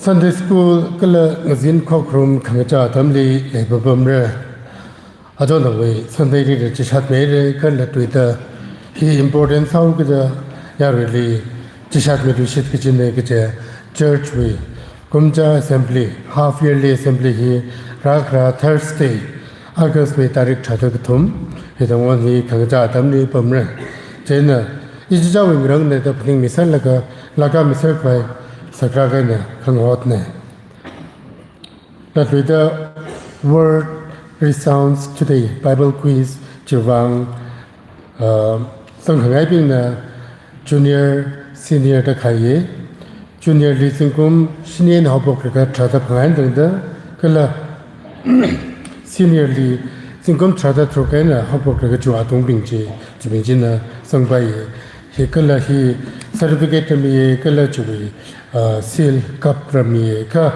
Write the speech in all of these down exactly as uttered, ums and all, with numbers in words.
Sunday school kala ngazin khokharum khangachā atamli leipapamra. Aja nawui Sunday li da chishat meira kala tuida hi important sāhaokida yaruili chishat miluishit kajina kaja church wui kumja assembly, half yearly assembly hi rākhara Thursday, August wui tarik tharāda kathum, hi tangwon hi khangachā atamli pamra. Chieina, ichichāwui ngarāngna da phaningmisanglaga, laka misākhavai, sakra kaina khangahotna. Latluida Word Resounds Today, Bible Quiz, chiwui vang, uh, zangkhangaibingna junior, senior da khayei. Junior li zingkum shini eina haophoklaga tharāda phangā eina tangda, kala senior li zingkum tharāda tharuk eina haophoklaga chiwui atungbing chi, chibing china zangpaiya. Hi kala hi certificate rāmiya, kala chiwui, uh, seal cup rāmiya. Kha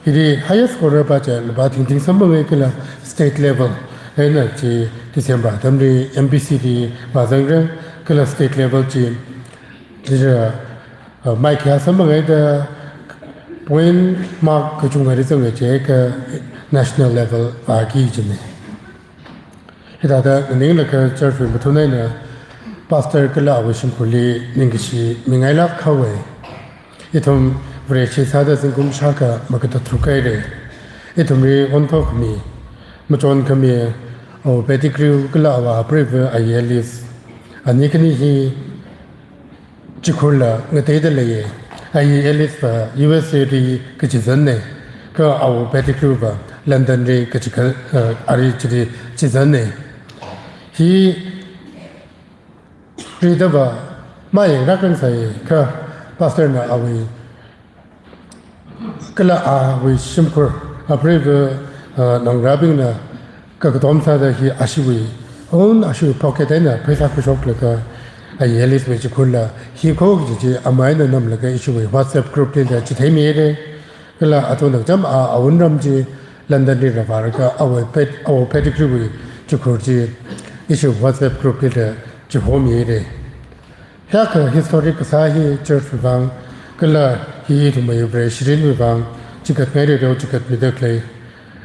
hili highest scorer pa chi lupā thingthing samphanga kala state level eina chi December atamli M B C li vāzangra, kala state level chi, chi, uh, mai khayā samphanga da point mark kachungkha rizanga chiakha national level vāki kajina. Hithāda nganinglaga church wui mathun eina pastor kala awui shimkhurli ningkashi mingailāk haowa. Ithum Vareshi sāda zingkum shākha magada tharuk haira. Ithumli onthokmi, machonkhami, awui pedigree kala awui apreiva ayi Alice, ani khani hi chikhurla ngateida leiya. Ayi Alice va U S A li kachizanna, kha awui pedigree va London li kachikha, uh, ari chili chizanna. Hi rida va mayang rākhangsai kha pastor na awui kala awui shimkhur apreiva, uh, naongarābingna kakatom sāda hi ashiwui, own ashiwui pocket eina pheisā khuishoklaga, ayi Alice wui chikhurla hi kho kaji chi amei eina namlaga ishiwui WhatsApp group li da chitheimihaira. Kala athumna kacham a awungram chi London li rāvālaga awui ped-, awui pedigree wui chikhur chi ishiwui WhatsApp group li da chihomihaira. Hiyākha historic kasā hi church wui vang, kala hi ithumwui Vare shirinwui vang, chikatngairarao chikatmida khalei.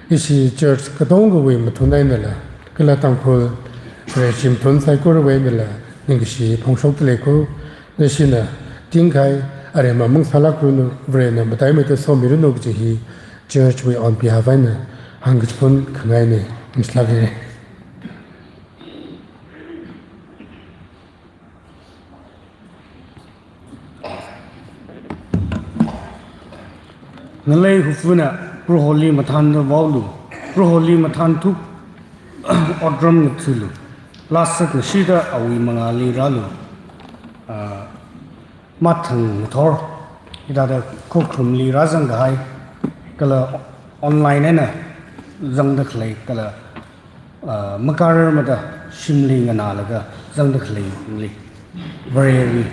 Ishi church katongawui mathun einala, kala Tangkhul Vareshi mathun saikorawui einala, ningkashi phongshokda lei kho, nashina tingkahai aremma mang sālākranu, Varena mataimeida somiranu kaji hi church wui on behalf eina hāngkachiphun khangaina, ningshilāk haira. Ngalei hufuna Proholi mathānda vaolu, Proholi mathānthuk otram ngathulu, lāsakna shida awui mangāli rālu, ah, mathang ngathor, hithāda khokharumli rāzangkahai, kala online eina zangda khalei, kala ah, makārarmada shimli nganālaga zangda khaleili, Vareli,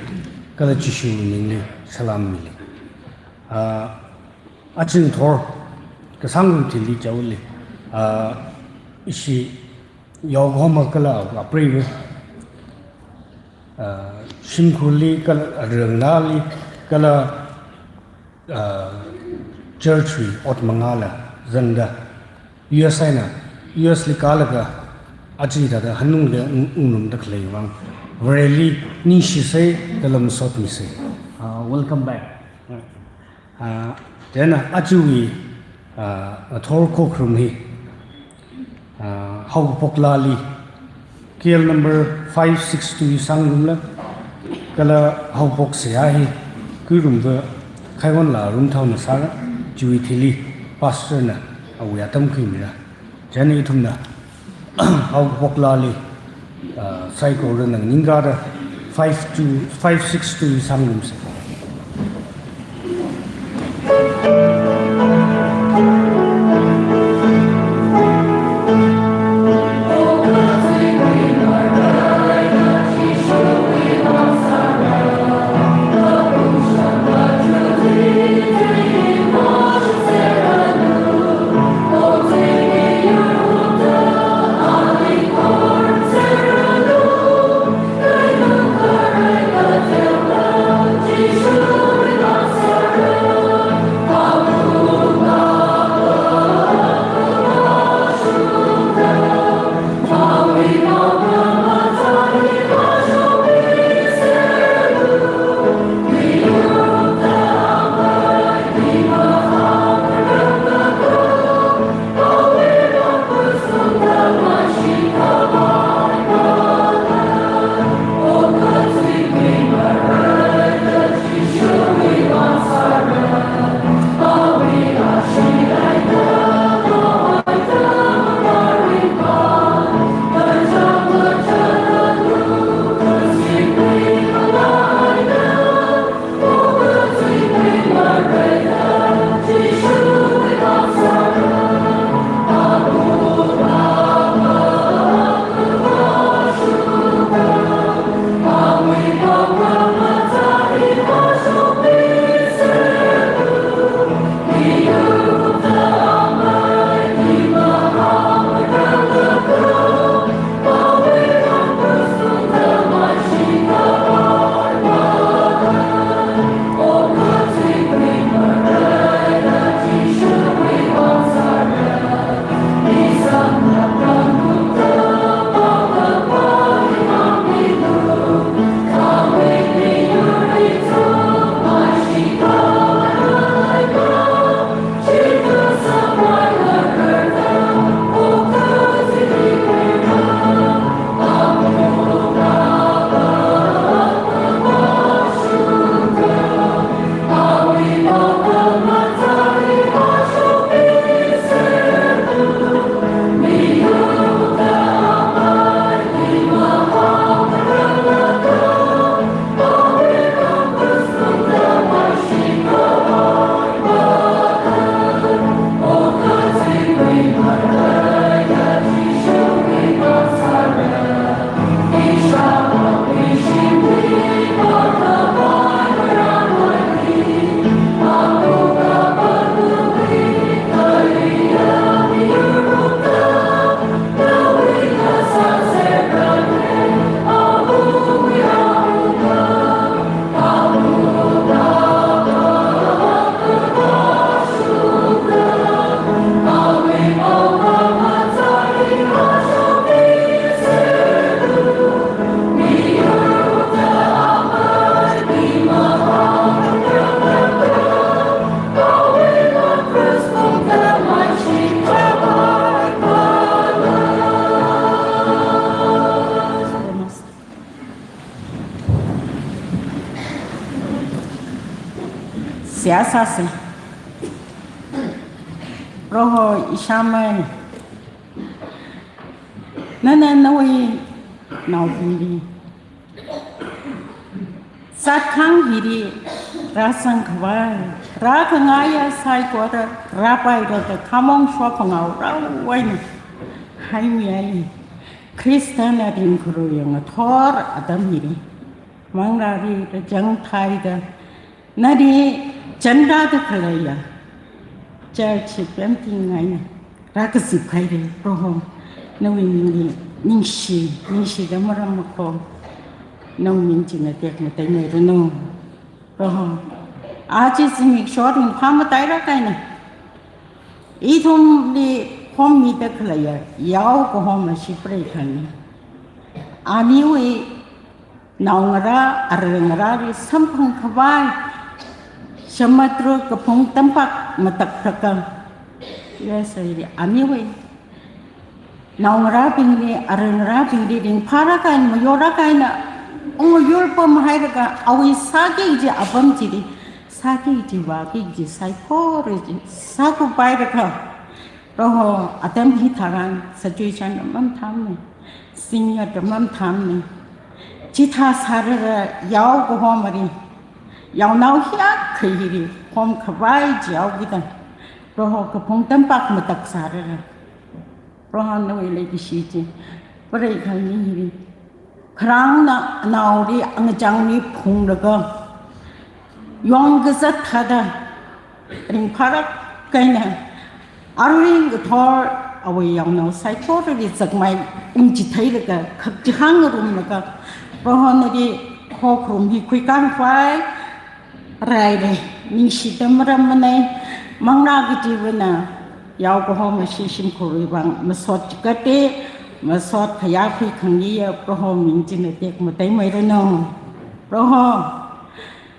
kala Jishuwui mingli salam mili. Ah, aja ngathor kasāngrum thili chaoli, ah, ishi yaokahoma kala apreiva, ah, shimkhurli kala arangnāli kala, ah, church wui ot mangāla zangda, U S eina, U S li kālaga, aja hithāda hanungda ung-, ungrumda khalei vang, Vareli ningshisei kala masotmisei. Ah, welcome back. Ah, chieina ajawui, ah, ngathor khokharum hi, ah, haokaphok laali, K L number five six two sāngarumla, kala haokaphok seihā hi, kuirumva, Khaiwonla Rumthaona sāra, chiwui thili, pastor na, awui atam khuimira. Chieina ithumna, haokaphok laali, ah, saikorana nganingkada, five two, five six two sāngarumsa. Sāsa. Proho ishāmei. Nana nawui naobingli sākhangai hili rāsangkhavai, rākhangaiya saikora rāpaira da khamong shophanghaora wai na. Haimi ai. Khristana ringkharui ngathor atam hili manglāli rāchang thaida, nali chānrāda khaleiya church pemting eina rākazip khaira, Proho. Nawui mingli ningshi, ningshida maram makho, nawui ming china tekmatei miranu, Proho. Aja zimiksho ringphā mataira kahaina ithumli khommida khaleiya yao kahoma shi preikhani, aniwui naongarā, arangarāli samphangkhavai samudra kaphung tampak mataklāka. Yes, ai, aniwui naongarābingli, arangarābingli ringphāra kahaina, mayora kahaina, ungayur pamhailaga awui sāki kaji apam chili, sāki kaji, vāki kaji saikora chi sākhuipailāka. Proho, atam hitharan situation aman thamni, singya tamam thamni, chithā sārara yao kahomali, yaonao hiyākha hili khomkhavai chihaokida, Proho, kaphung tampak matak sārara, Proho, nawui leikashi chi preikhani hili kharāngna anaoli angachangli phunglaga yongkazat thāda ringphāra kahaina, arui ngathor awui yaonao saikorali zakmai ungchitheilaga khakchihāng ngarumlaga, Proho, nali khokharum hi khuikānkhavai raira, ningshida maram manei. Manglā kachivana yao kahoma shi shimkhurwui vang masot chikatei, masot khayā khuikhangayiya, Proho, ming china tekmatei miranu, Proho.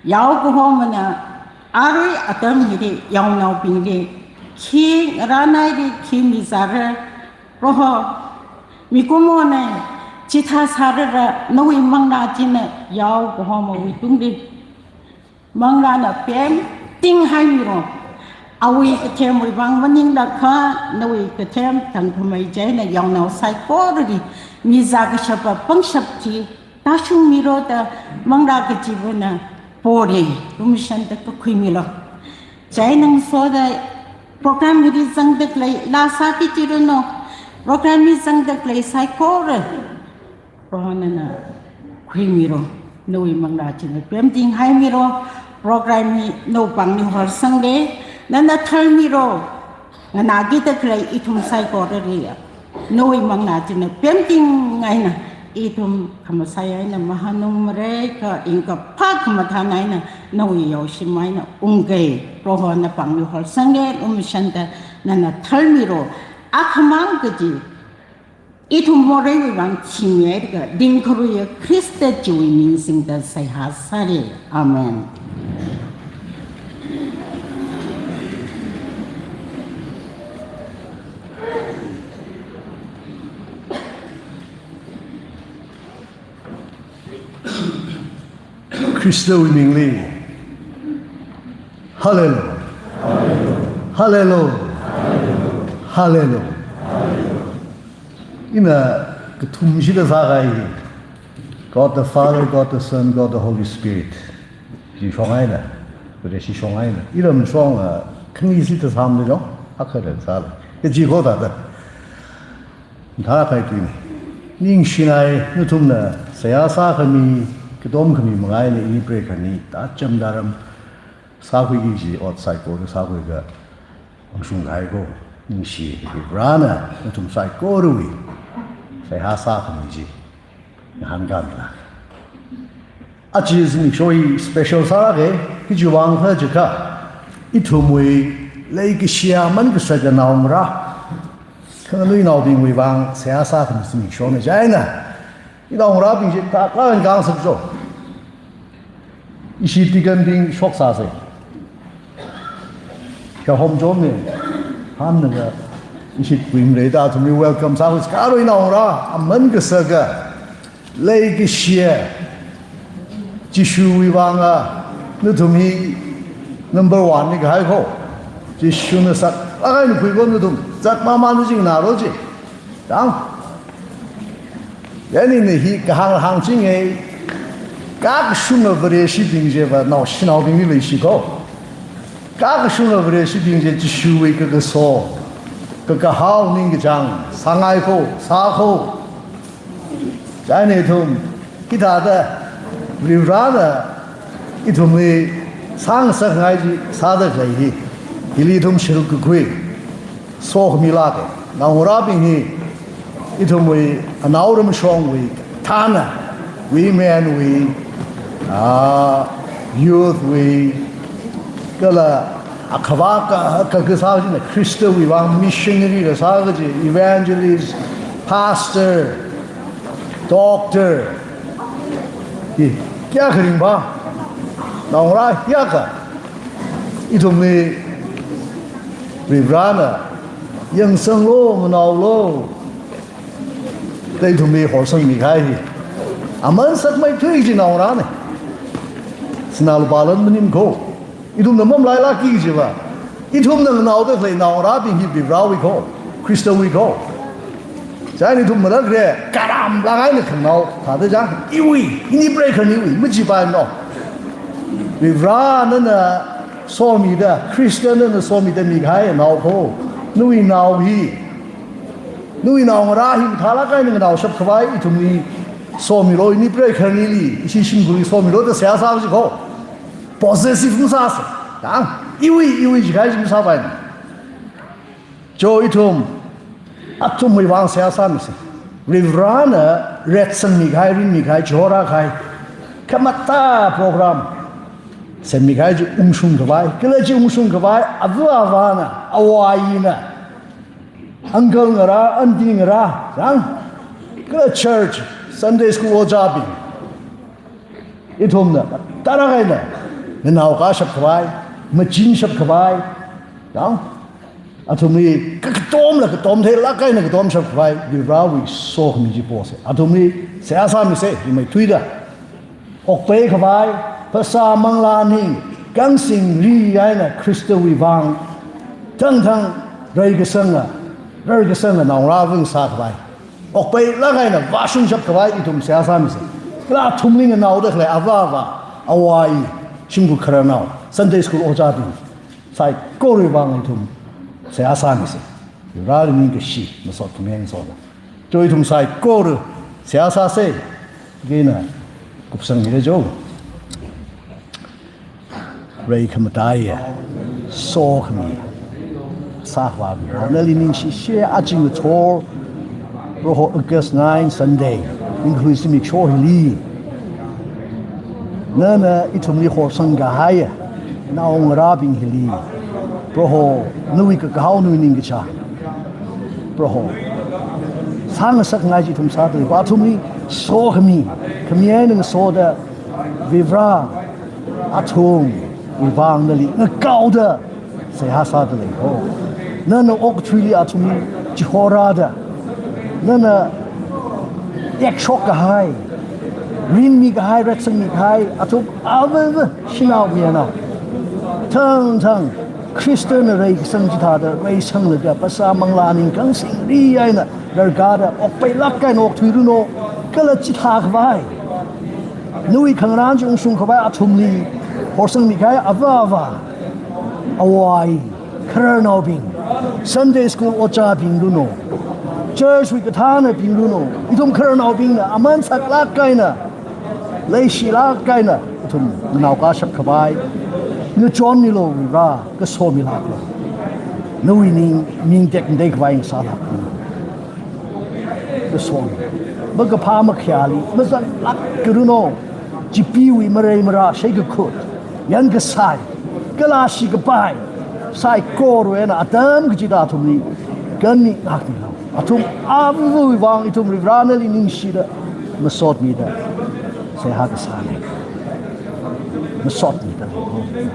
Yao kahomana arui atam hili yaonaobingli khi ngarānaili khi mizāra, Proho. Mikumona chithā sārara, nawui manglā china yao kahomawui tungli manglāna pemting haimiro. Awui kathemwui vang maninglaga nawui kathem thangkhamei chieina yaonao saikorali mizā kashapa pangshap chi tāshungmiro da manglā kachivana pore, lumshanda kakhuimilo. Chieina ngasoda program hili zangda khalei, laa sāki chiranu, program hili zangda khalei saikora, Proho, nana khuimiro, nawui manglā china pemting haimiro, program hi nawui pāngli horsangda, nana thalmiro, nganākida khalei ithum saikorali nawui manglā china pemting eina, ithum khamasai eina mahānung mareikha, ringkaphā khamathān eina nawui yaoshim eina ungkei, Proho, napāngli horsangda, lumshanda nana thalmiro, akhamang kaji ithum moreiwui vang thimeilaga ringkharuiya Khrista chiwui ming singda seihā sāra. Amen. Khristawui mingli. Hallelujah. Hallelujah. Hallelujah. Ina kathum shida sākahai. God the Father, God the Son, God the Holy Spirit. Chi shong eina, Vareshi shong eina. Iram shong a, khani shida sāmda jong, akha da sāla. Kaji kho thāda. Thākahai tuina. Ningshinai, nathumna seihā sākhami, katom khami manga eina ini preikhani, tacham daram sākhuiki kaji ot saikora sākhuiakha, angshung kahai kho, ningshi, Varena nathum saikorawui seihā sākhami chi ngahānkāmila. Aja zimiksho hi special sālāka, khiwuivang khala jiakha, ithumwui leikashiya aman kasā kanaongarā, khanganuinaobingwui vang seihā sākhami zimikshona chieina, inaongarābing chi taklāng kang sācho. Ishi deaconbing shoksāsa. Kha hom chom ne, hamna ka, ishi kuim rei da, athumli welcome sākhui, kha arui naongarā aman kasā ka, leikashiya Jishuwui vanga nathum hi Number one ni kahai kho. Jishuna saklāk eina khuikonda ithum zatmamān jing naro chi. Dang. Yanina hi kahāng hāngchinga. Kakashunga Vareshibing chiva naoshinaobingli leishi kho. Kakashunga Vareshibing chi Jishuwui kakaso, kakahao ningkachāng sāngai kho, sā kho. Chieina ithum hithāda Varivarana ithumli sāngasakngai chi sāda khalei hi, hili ithum sharuk kakhui. Sokhami lāka. Naongarābing hi ithumwui, anaoram shongwui, thāna, women wui, ah, youth wui, kala akhavā ka, ka, kasā china Khristawui vang missionary kasā kaji, evangelist, pastor, doctor. Hi, kayākha ringphā, naongarā hiyākha ithumli Varivarana yangsanglu, manaolu, da ithumli horsangmi kahai hi aman sakmeithui chi naongarāna. Sinā lupā lan maning kho. Ithumna mamalailāki chiva, ithumna nganaoda khalei naongarābing hi Varivarawui kho, Khristawui kho. Chieina ithum malakre, karam lāngaina khanganao thāda chang, iwui, ini preikharniwui, majipaimano. Varivara nana somida, Khristana nana somida mikahai nao kho. Nawui nao hi, nawui naongarā hi mathālāk eina nganaoshap khavai ithumli somilu, ini preikharnili, ishi shimkhurli somilu da seihā sāsi kho. Possessive masāsa. Dang, iwui, iwui jikahai chi masāpaimana. Cho ithum athumwui vang seihā sāmisa. Varivarana retsangmi kahai, rinmi kahai, chihorā kahai, khamathā program semmi kahai chi ungshung khavai, kala chi ungshung khavai ava avāna, awo ayina, uncle ngarā, auntie ngarā, dang, kala church, Sunday school ojābing, ithumna tarākha eina nganaokashap khavai, machinshap khavai, dang, athumli ka, katomla katom theilāk eina katomshap khavai Varivarawui sokhami chi posa. Athumli seihā sāmisa, rimeithuida. Okpai khavai, phasā manglā ning kangsingrihai eina Khristawui vang thangthang reikasanga, reikasanga naongarābing sā khavai, okpailāk eina vāshungshap khavai ithum seihā sāmisa. Kala athumli nganaoda khalei ava avā, awo ayi, shimkhur khararnao, Sunday school ojābing saikorawui vang ithum seihā sāmisa. Varivarali ningkashi masot khami ngasoda. Cho ithum saikora seihā sāsa. Ina kupsangmira cho. Rei khamataiya, sokhami, sākhavā Varivarā, nali ningshishi, aja ngathor, Proho August nine Sunday, ningkhui zimiksho hili, nana ithumli horsang kahaiya naongarābing hili, Proho, nawui kakahao, nawui ningkachāng, Proho, sāngasakngai chi ithum sāda, athumli sokhami, khami eina ngasoda, Varivarā, athumwui vang nali ngakaoda seihā sāda lei kho. Nana okathuili athumli chihorāda, nana ekshok kahai, rinmi kahai, retsangmi kahai, athum ava ava shanao mayarnao thangthang Khristana reikasang chithāda reisanglaga, phasā manglā ning kangsingrihai eina rarkāda okpailāk eina okthuiranu, kala chithā khavai, nawui khangarān chi ungshung khavai athumli horsangmi kahai ava avā, awo ayi, khararnaobing, Sunday school ojābing luno, church wui kathānabing luno, ithum khararnaobingna aman saklāk eina, leishilāk eina ithum nganaokashap khavai ngachonmilu Varivarā, kasomilāklu. Nawui ning ming tekmatei khavai ngasālāklu. Kasom, makaphā makhayāli mazatlākranu, chipeewui marei marā, shei kakhut, yan kasai, kala shi kapai, saikora eina atam kachida athumli kanmi ngakmilu. Athum avawui vang ithum Varivarā nali ningshida, masotmida seihā kasāna. Masotmida lei.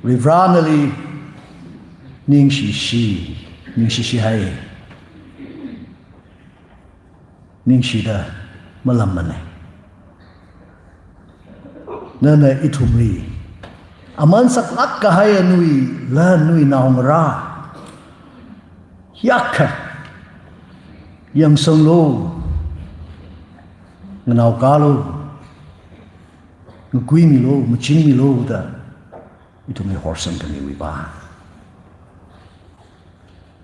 Varivara nali ningshishi, ningshishihai. Ningshida malammanei. Nana ithumli aman saklāk kahai nawui lan, nawui naongarā yākha yangsanglu, nganaokalu, ngakuimilu, machinmilu da ithumli horsang khamiwui vang.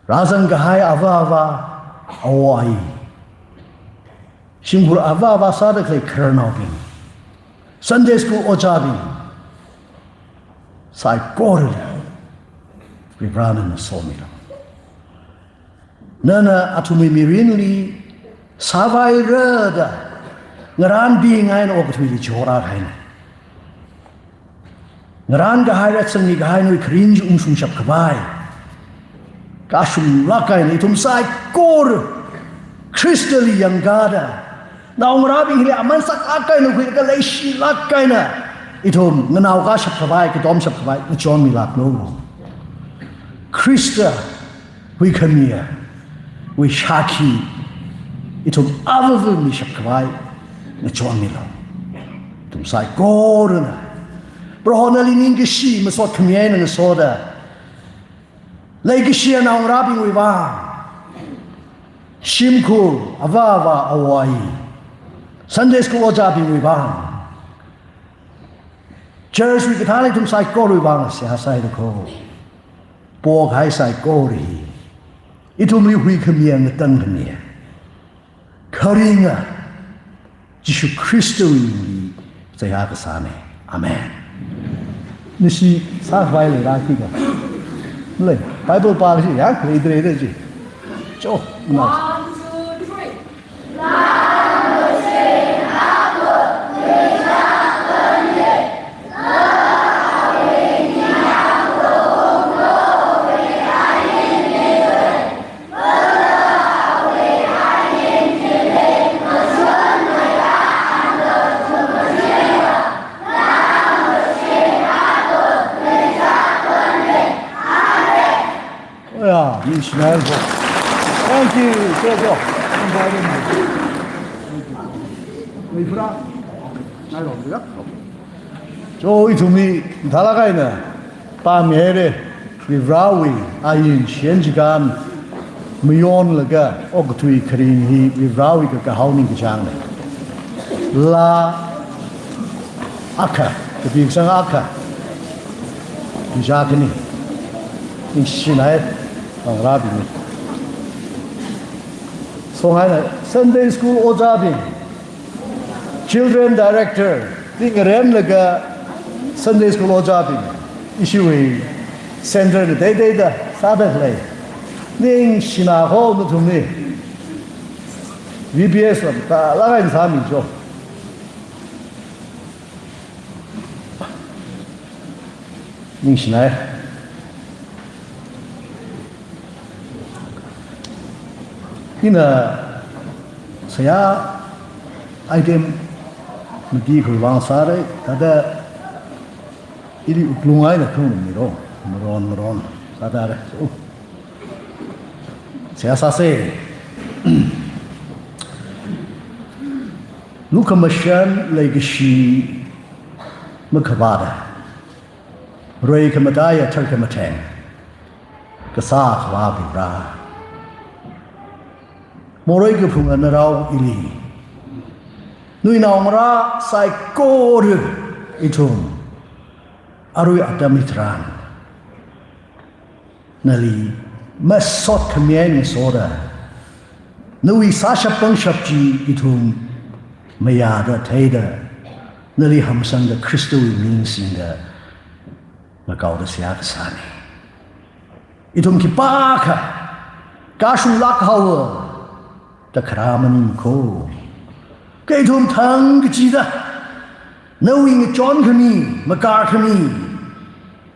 Rāzang kahai ava ava, awo ayi, shimkhur ava ava sāda khalei khararnaobing, Sunday school ojābing, saikorali Varivarana somilu. Nana athumwui mirinli sāvaira da ngarānbing eina okathuili chihorā kahaina. Ngarān kahaira, sangmi kahai nawui kharing chi ungshungshap khavai, kashunglāk eina ithum saikora Khristali yangkāda, naongarābing hili aman saklāk eina khuilaga leishilāk eina ithum nganaokashap khavai, katomshap khavai ngachonmilāklu. Khrista huikhamiya wui shākhi ithum avāva̱ mishap khavai ngachonmilu. Ithum saikorana Proho nali ningkashi masot khami eina ngasoda, leikashiya naongarābingwui vang, shimkhur ava ava, awo ayi, Sunday school ojābingwui vang, church wui kathānna ithum saikorawui vang seihā sāhaida kho. Pokahai saikora hi ithumli huikhamiya, ngatangkhamiya kharinga Jishu Khristawui mingli seihā kasāna. Amen. Nashi sākhavai leira khikha? Lei. Bible pākashi ya, leidalei da chi. Cho, na. One, two, three. Oh ya, ningshinai ko. Thank you, Jojo. Thank you. Varivara, ngai lo, ya. Cho, ithumli mathālāk eina pāmihaira, Varivarawui ain shiyan chikān mayonlaga okathui kharing hi Varivarawui kakahao ningkachāngna. Laa akha, kapi kasang akha michā khani. Ningshinai, naongarābing. Song eina Sunday school ojābing, children director, ning renlaga Sunday school ojābing, ishiwui center na teiteida sāda khalei. Ningshina kho nathumli. V B S lam talāk eina sāmi cho. Ningshinai. Ina seihā item mati khuivang sāra, thāda ili wuklung eina khangmi ro, maron maron sāda ra. So, seihā sāsa. Lukhamashan leikashi makhavāda, rei khamataiya tharkhamatheng kasā Akhava Varivara, morei kaphunga narao ili, nawui naongarā saikora ithum arui atam hitharan nali masot khami eina ngasoda, nawui sāshap pangshap chi ithum mayāda theida, nali hamsangda Khristawui ming singda ngakaoda seihā kasāna. Ithum khipākha kashunglāk haowa da kharā maning kho. Kha ithum thang kachida nawui ngachon khami, makar khami,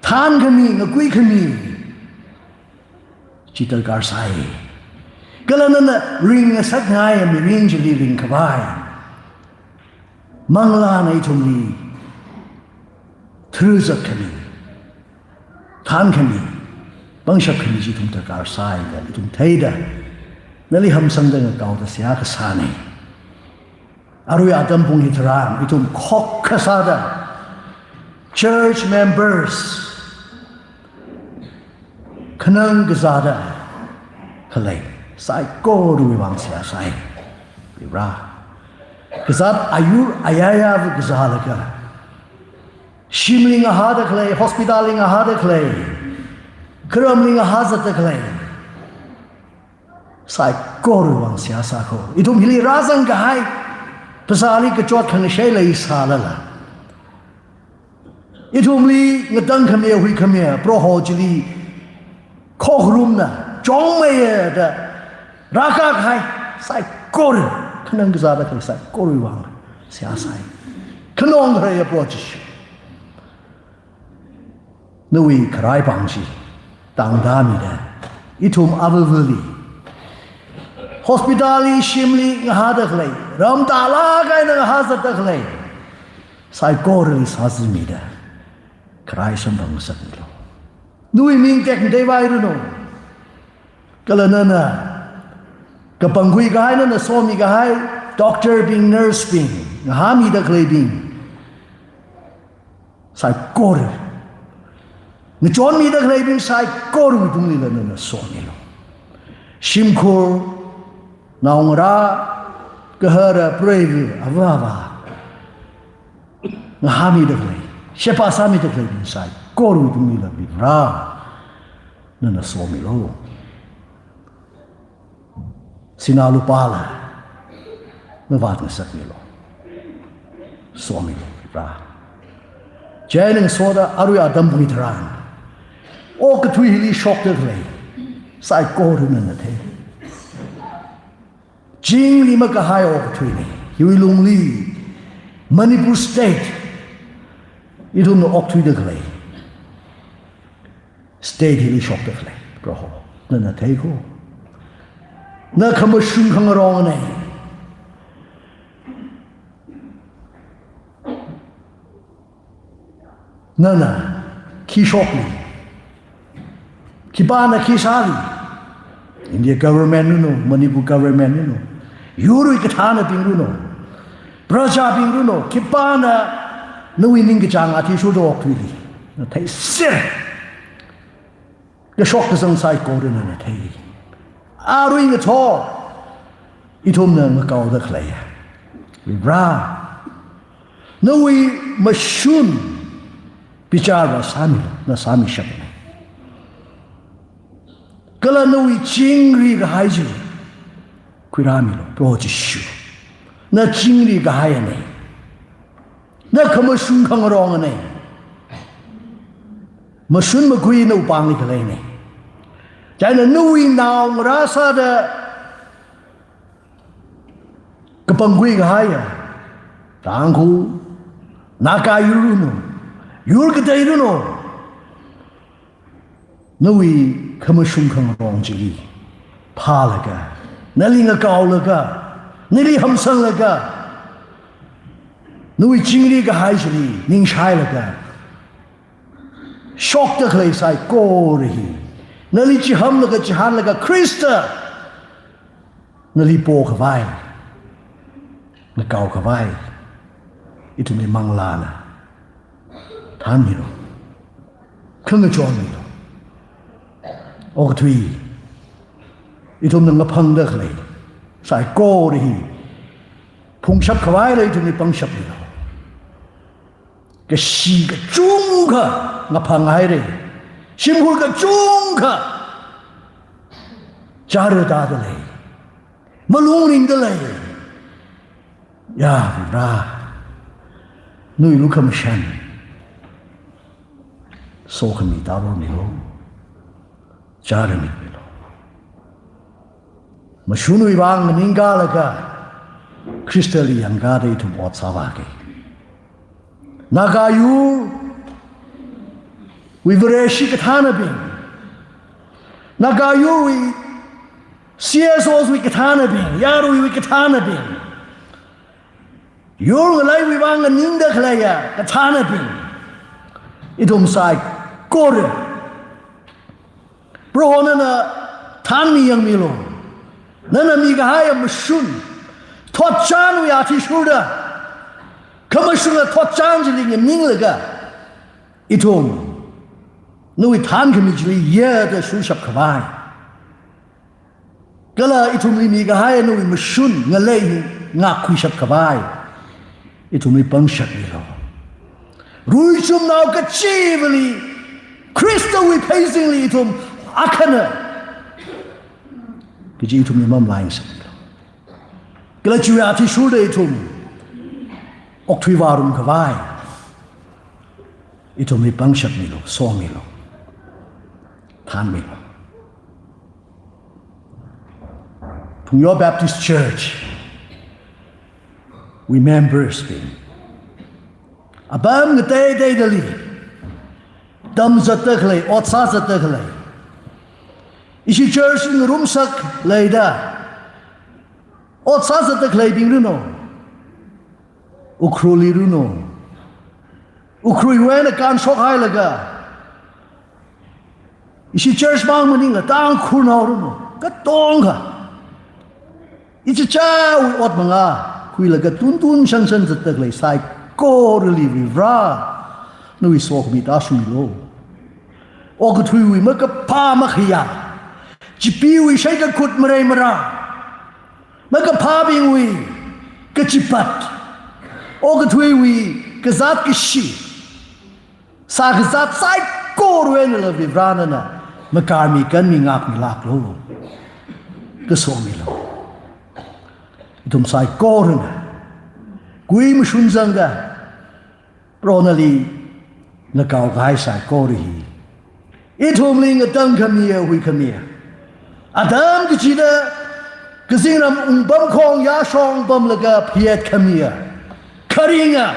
than khami, ngakui khami chi darkar sai. Kala nana ringngasakngaiya mirin chili ringkhavai manglāna ithumli tharzat khami, Thānkhami, pangshap khami chi ithum darkar sāi da ithum theida, nali hamsangda ngakaoda seihā kasāna. Arui atam pung hitharan ithum khokkha sāda, church members, khanang kazāda khalei saikorawui vang seihā sāi. Vare. Kazāt ayur ayayāva kazālaga, shimli ngahāda khalei, hospital li ngahāda khalei, kharamli ngahā zatda khalei, saikorawui vang seihā sākho. Ithum hili rāzang kahai, phasāli kachot khangasheila sālala, ithumli ngatangkhami, huikhami Proho chili khokharumna chongmeiya da rākā kahai saikora, khanang kazāda khalei saikorawui vang seihā sāi. Khanong khaleiya Proho Jishu, nawui kharai pāng chi tangda mida, ithum avāvali, hospital li, shimli ngahāda khalei, ram tālāk eina ngahā zatda khalei saikorali sāzimida, kharai samphang ngasakmilu. Nawui ming tekmatei vairanu. Kala nana kapangkhui kahai, nana somi kahai doctor bing, nurse bing, ngahāmida khaleibing saikora, ngachonmida khaleibing saikorawui tunglila nana somilu. Shimkhur, naongarā, gahara, preiva, avāva, ngahāmida khalei, sheba sāmida khaleibing saikorawui tunglila Vare, nana somilu. Sinā lupāla mavāt ngasakmilu. Somilu Vare. Chieina ngasoda arui atam pung hitharan okathui hili shokda khalei saikora nana thei. Chingri makahai okathuina. Hiwui lungli Manipur State ithumna okthuida khalei state hili shokda khalei Proho, nana theikho. Na khamashung khangarongna. Nana khi shokli, khipāna khi sāli, India government ranu, Manipur government ranu, yurwui kathānabing ranu, prajabing ranu, khipāna nawui ningkachāng athishurda okthuili, na theiser. Kashok kazang saikora nana thei. Arui ngathor ithumna ngakaoda khalei Vare, nawui mashun bichar sāmilu, na sāmishapna. Kala nawui chingri kahai chi khuirāmilu, Proho Jishu. Na chingri kahaina. Na khamashung khangarongna. Mashun makhui nawui pāngli khaleina. Chieina nawui naongarā sāda kapangkhui kahaiya Tangkhul, Naga yur ranu, yur katei ranu, nawui khamashung khangarong chili phālaga, nali ngakaolaga, nali hamsanglaga, nawui chingri kahai chili ningshailaga shokda khalei saikora hi, nali chihamlaga, chihānlaga, Khrista nali pokhavai, ngakaokhavai, ithumli manglāna thānmilu, khangachonmilu. Okathui ithumna ngaphangda khalei saikora hi phungshap khavaila ithumli pangshapmilu. Kashi kachungkha ngaphanghaira. Shimkhur kachungkha chara tāda lei. Malung ringda lei. Ya Vare, nawui lukhamashan sokhami tārormilu. Chara mitmilu. Mashunwui vang nganingkalaga Khristali yangkada ithum ot sāvāki. Naga yurwui Vareshi kathānabing, Naga yurwui C S Os wui kathānabing, yaruiwui kathānabing, yur ngaleiwui vang nganingda khaleiya kathānabing, ithum saikora Proho nana thanmi yangmilu. Nana mikahaiya mashun, thotchanwui athishurda, khamashunga thotchan chili nganinglaga, ithum nawui thankhami chili yada shurshap khavai, kala ithumli mikahai nawui mashun ngalei hi ngakkhuishap khavai ithumli pangshap milu. Ruichumnao kachivali Khristawui pheizingli ithum akhana kaji ithumli mamalaingsanglu. Kala chiwui athishurda ithum okthui vārum khavai ithumli pangshap milu, somilu, thanmilu. Phungyo Baptist Church wui members bing, apam ngateiteidali tamzatda khalei, ot sāzatda khalei, ishi church ngarumsak leida ot sāzatda khaleibing runo, Ukhrulli runo, Ukhrulwui eina kānshokhailaga ishi church mang maningla Tangkhulnao runo, katonga ichichāwui ot mangā khuilaga tuntun shanshan zatda khalei saikorali Varivara nawui sokhami tāshungmilu. Okathuiwui makaphā makhayā, chipeewui shaitakhut marei marā, makaphābingwui kachipat, okathuiwui kazāt kashi, sākazāt saikorawui einala Varivara nana makarmi kanmi ngākmilāklu, kasomilu. Ithum saikorana kui mashun zangda Proho nali ngakaokahai saikora hi ithumli ngatangkhamiya, huikhamiya, atam kachida kazingram ungpamkhong yāshong pamlaga phayātkhamiya kharinga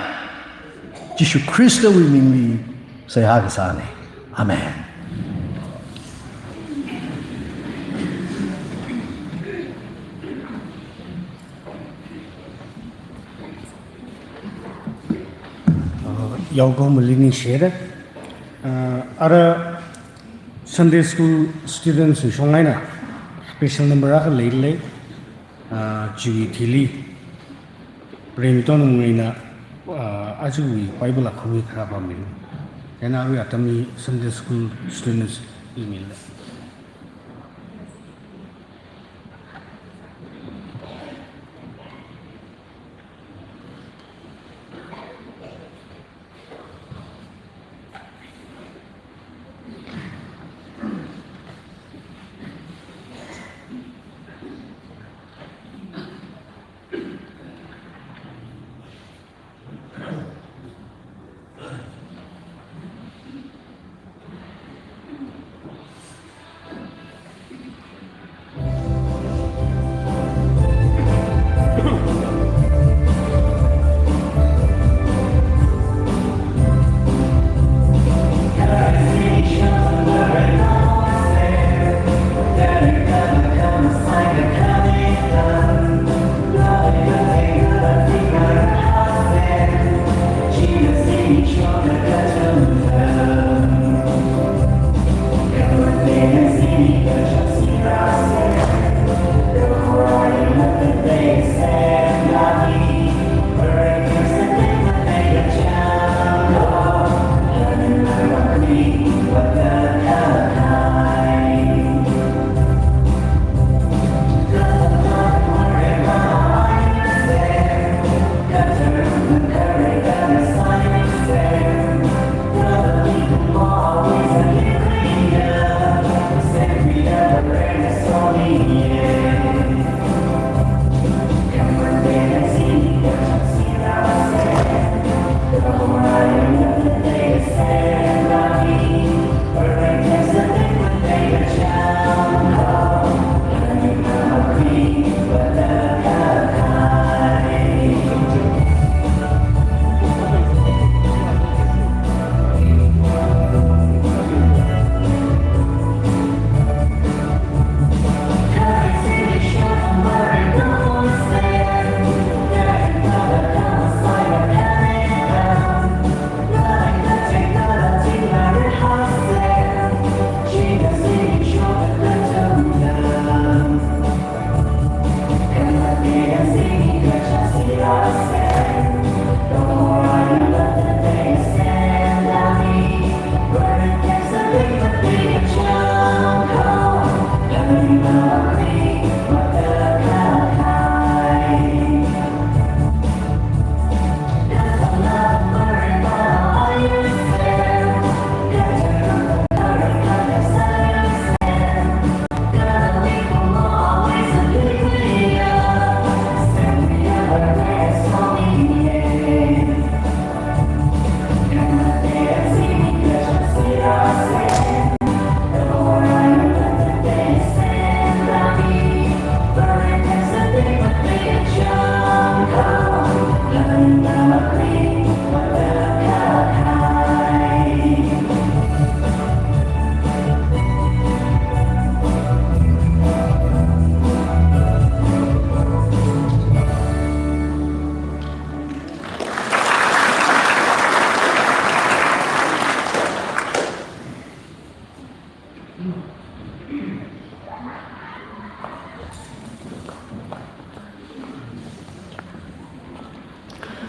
Jishu Khristawui mingli seihā kasāna. Amen. Uh, yaokahomali ningshida. Uh, ara Sunday school students wui shong eina special number akha leilei. Uh, chiwui thili Premito Nungreina, uh, ajawui Bible akhawui kharā pāmilu. Chieina arui atam hi Sunday school students li milei.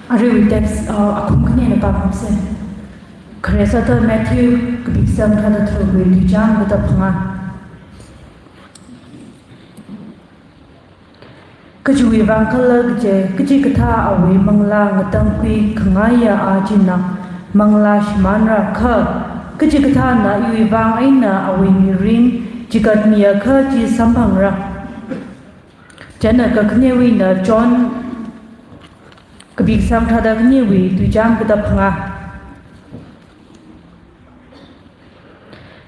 Aruiwui text, uh, akhum khanina pākhuisa. Khare sāda Matthew kapi kasang tharāda tharukli tuichāng katā phangā. Kachiwui vang khala kaje, kachikathā awui manglā ngatangkhui khangaiya a china manglā shimānra kha, kachikathāna iwui vang eina awui mirin chigatmiakha chi samphangra. Chieina kakhanewuina John kapi kasang tharāda khanewui tuichāng katā phangā.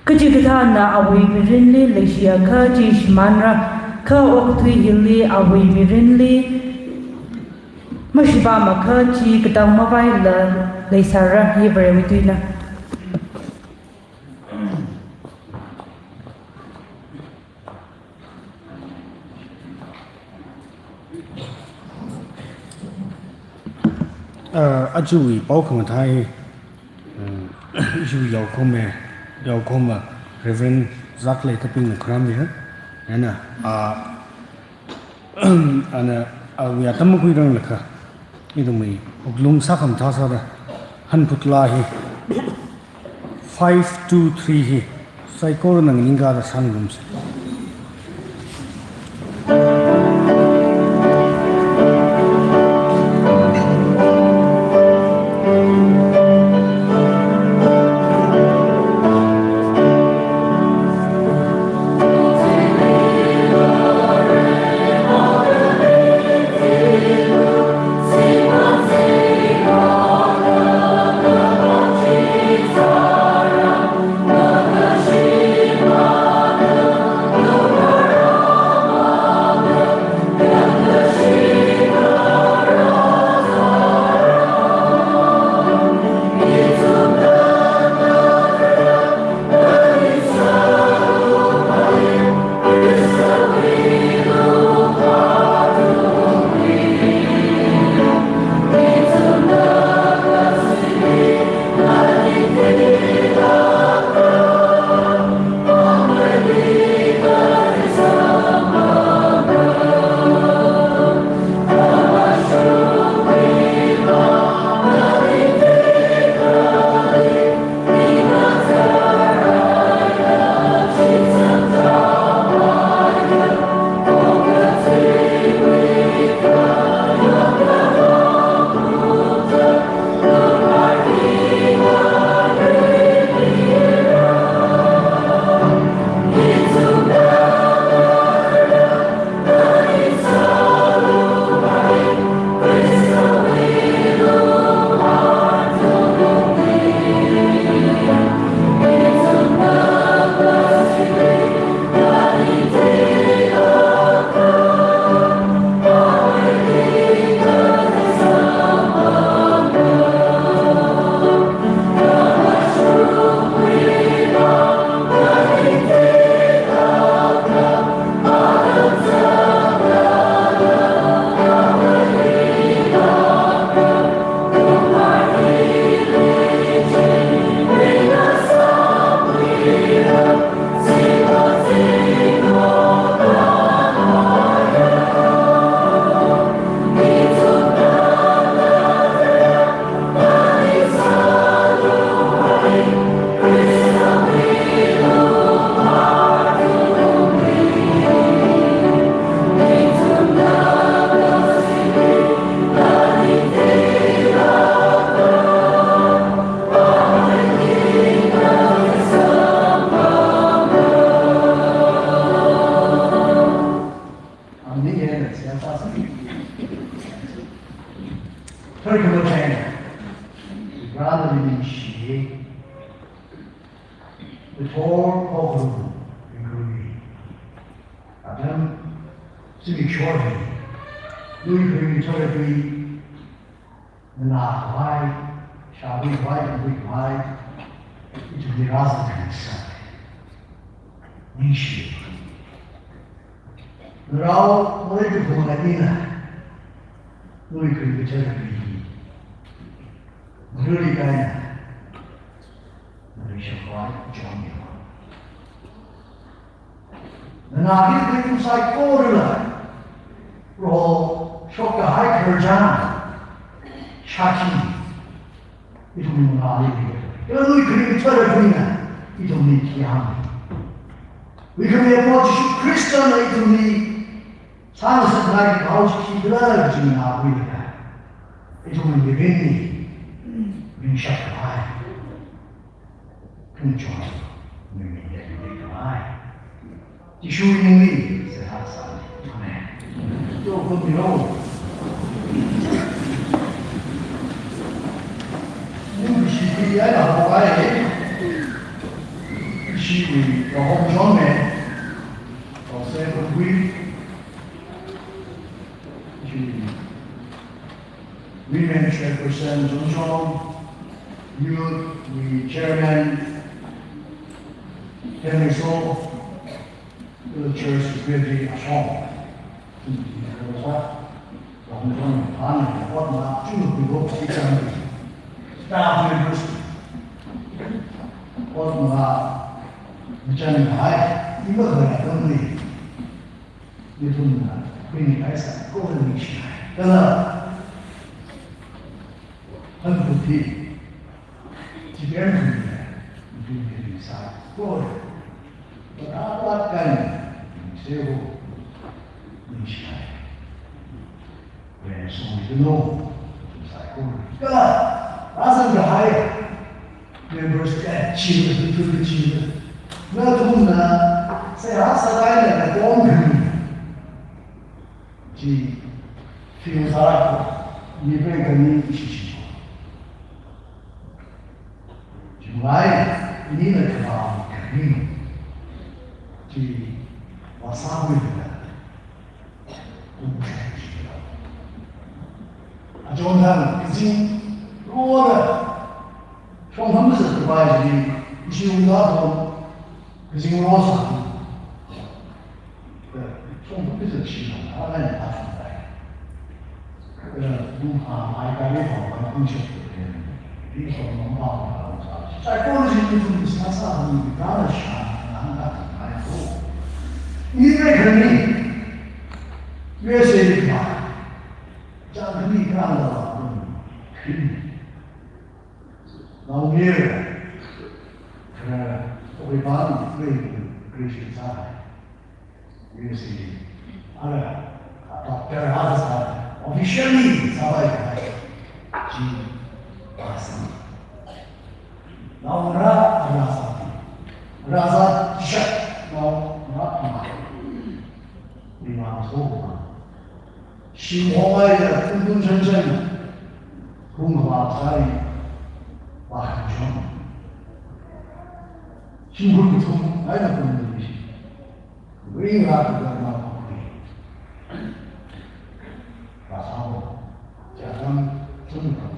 Kachikathāna awui mirinli leishiakha chi shimānra, kha okathui hili awui mirinli mashipāmakha chi katang mavaila leisāra. Hi Varewui tuina. Uh, ajawui pao khamathā hi, uh, issue yaokhoma, yaokhoma Reverend Zaklei Tapingna kharam ya. Yana, uh, ana, awui atam makhuiranglakha, ithumwui wuklung sākhamathā sāda hanphut laa hi, five two three hi saikorana nganingkāda sāngarumsa. Brother Ministry, the four of them, including Adam, Simi Chorley, Louis Green Chorley, Nana Vai, Shabi Vai, Louis Vai, it will be Raza Kansa. Nishi. Rao, Louis Green Chorley, Louis Green Chorley, Louis Green Chorley, Louis Green Chorley, Nganāki kathum saikorala Proho shokkahai khararchan shāki ithumli nganāli. Kala lui kharing tharabingna ithumli khi hāng. Huikhamiya Proho Jishu Khristana ithumli sāngasakngai kaji chi khikhala kaji nganākhuilaga ithumwui mirinli ringshap kahai, khangachon mirin dali khavai Jishuwui mingli seihā sāi. Amen. Yo, khumilo. Ning bishi khi ya la ho ai. Bishi wui la ho jong me. Tause khui. Bishi wui Women Chairperson Chungchong, Youth wui Chairman Henry So, Church Secretary Ashong. Staff members, ot machānhai, ima kharā kamli. Ithumna khuingai saikora ningshingai. Kala hanputhi, chipemli, ithumna ningsai. Kora, kala kala ningseiho, ningshingai. Ren song ithumna saikora. Kala, rāzangkahai members kachina, ithum kachina. Nathumna seihā sālaga katonga khami chi feel sālāka, mi peng khami ishi shiko. Chimang, inina kavā khami chi vāsākhuilaga. Achon thang, kazing roda, shong ham zat kapai jili, ishi ungda thong, kazing ro sā. Shong ham zat shi thang, ala ni pa thang dai. Ungha, ai kali thong, ai kungshap. Ri thong, mong pa thong, sā. Saikora chi ithum sāsā, ni kala sha, na hang ka thang ai ko. Ni re khani. U S A li kha. Chang khani kala la, hmm. Naongir, kha, oi bang, oi, Christian sāhai. U S A li. Ala, doctor hāsā, officially sāpai kahai. Chi, pastor. Naongarā, rāzā. Rāzā, shak, naongarā, ama. Ni ma so ma. Shim hongaiya, tun tun chan chan. Hung hwa sai. Wa han chong. Shim hung tung, ai na kun ni shi. Ring la tu da ma kun ni. Wa sa ho. Ja kam tun kam.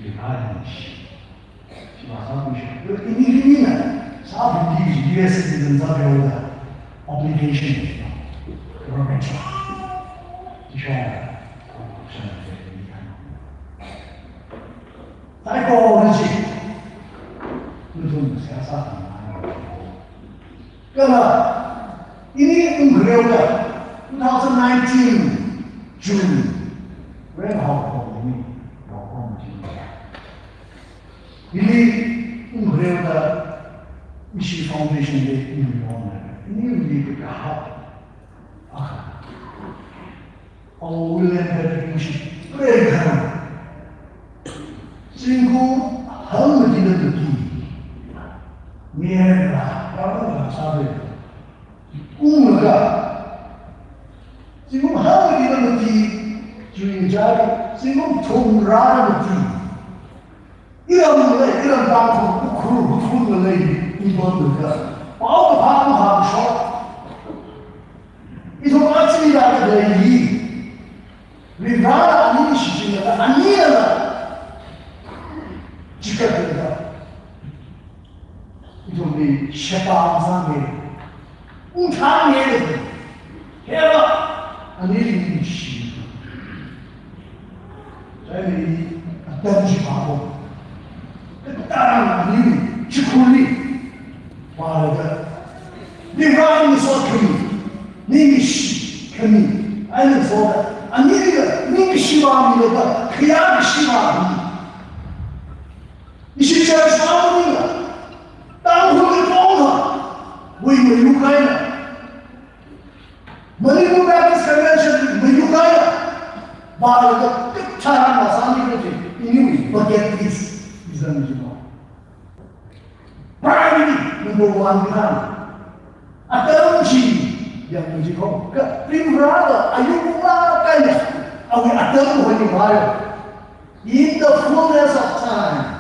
Li ha ni shi. Shima sākhuisho. Ini, inina, sābing chi U S citizen sāhaoda obligation, government. Chishong, corruption, saikora chi. Nathum seihā sākhangai. Kala, ini ungkhareoda, two thousand nineteen June, Ren Hao Kong ni, Hao Kong ni. Hili ungkhareoda, ishi foundation day ini ungkhareoda, ini ungkhareoda kahak. Akha. Awui lembar ningshi, pray khan. Zingkum hangmati da mati. Mera, rāra sāda. Unglaga. Zingkum hangmati da mati. Jui jari, zingkum thumrā da mati. Iramli, iram Tangkhul, Ukhrul, Ukhrul ngalei, ibon naka. Pao kaphā kaphā shok. Ithum achi la ka lei. Ri rāra ani shichin la, ani la. Chikat la. Ithumli shepang sānge. Ungthānge. Hera, anili ningshi. Chieina atam chi pāko. Katarang anili, chikhurli. Pālaga. Divine is what we need. Ningshi khami. Eina soda, anili ningshiva milaga, khayākashi vāmi. Ishi church vāmila, Tangkhul li tongkha, wui mayuk eina. Manipur Baptist Convention mayuk eina. Vālaga, kathā masāmi kaji, iniwui bucket list, izan jima. Priority number one kan. Atam chi yanglu jiko. Kha Tingkhuiva ayuk la kaina. Awui atam hoi ni vāyo. In the fullness of time.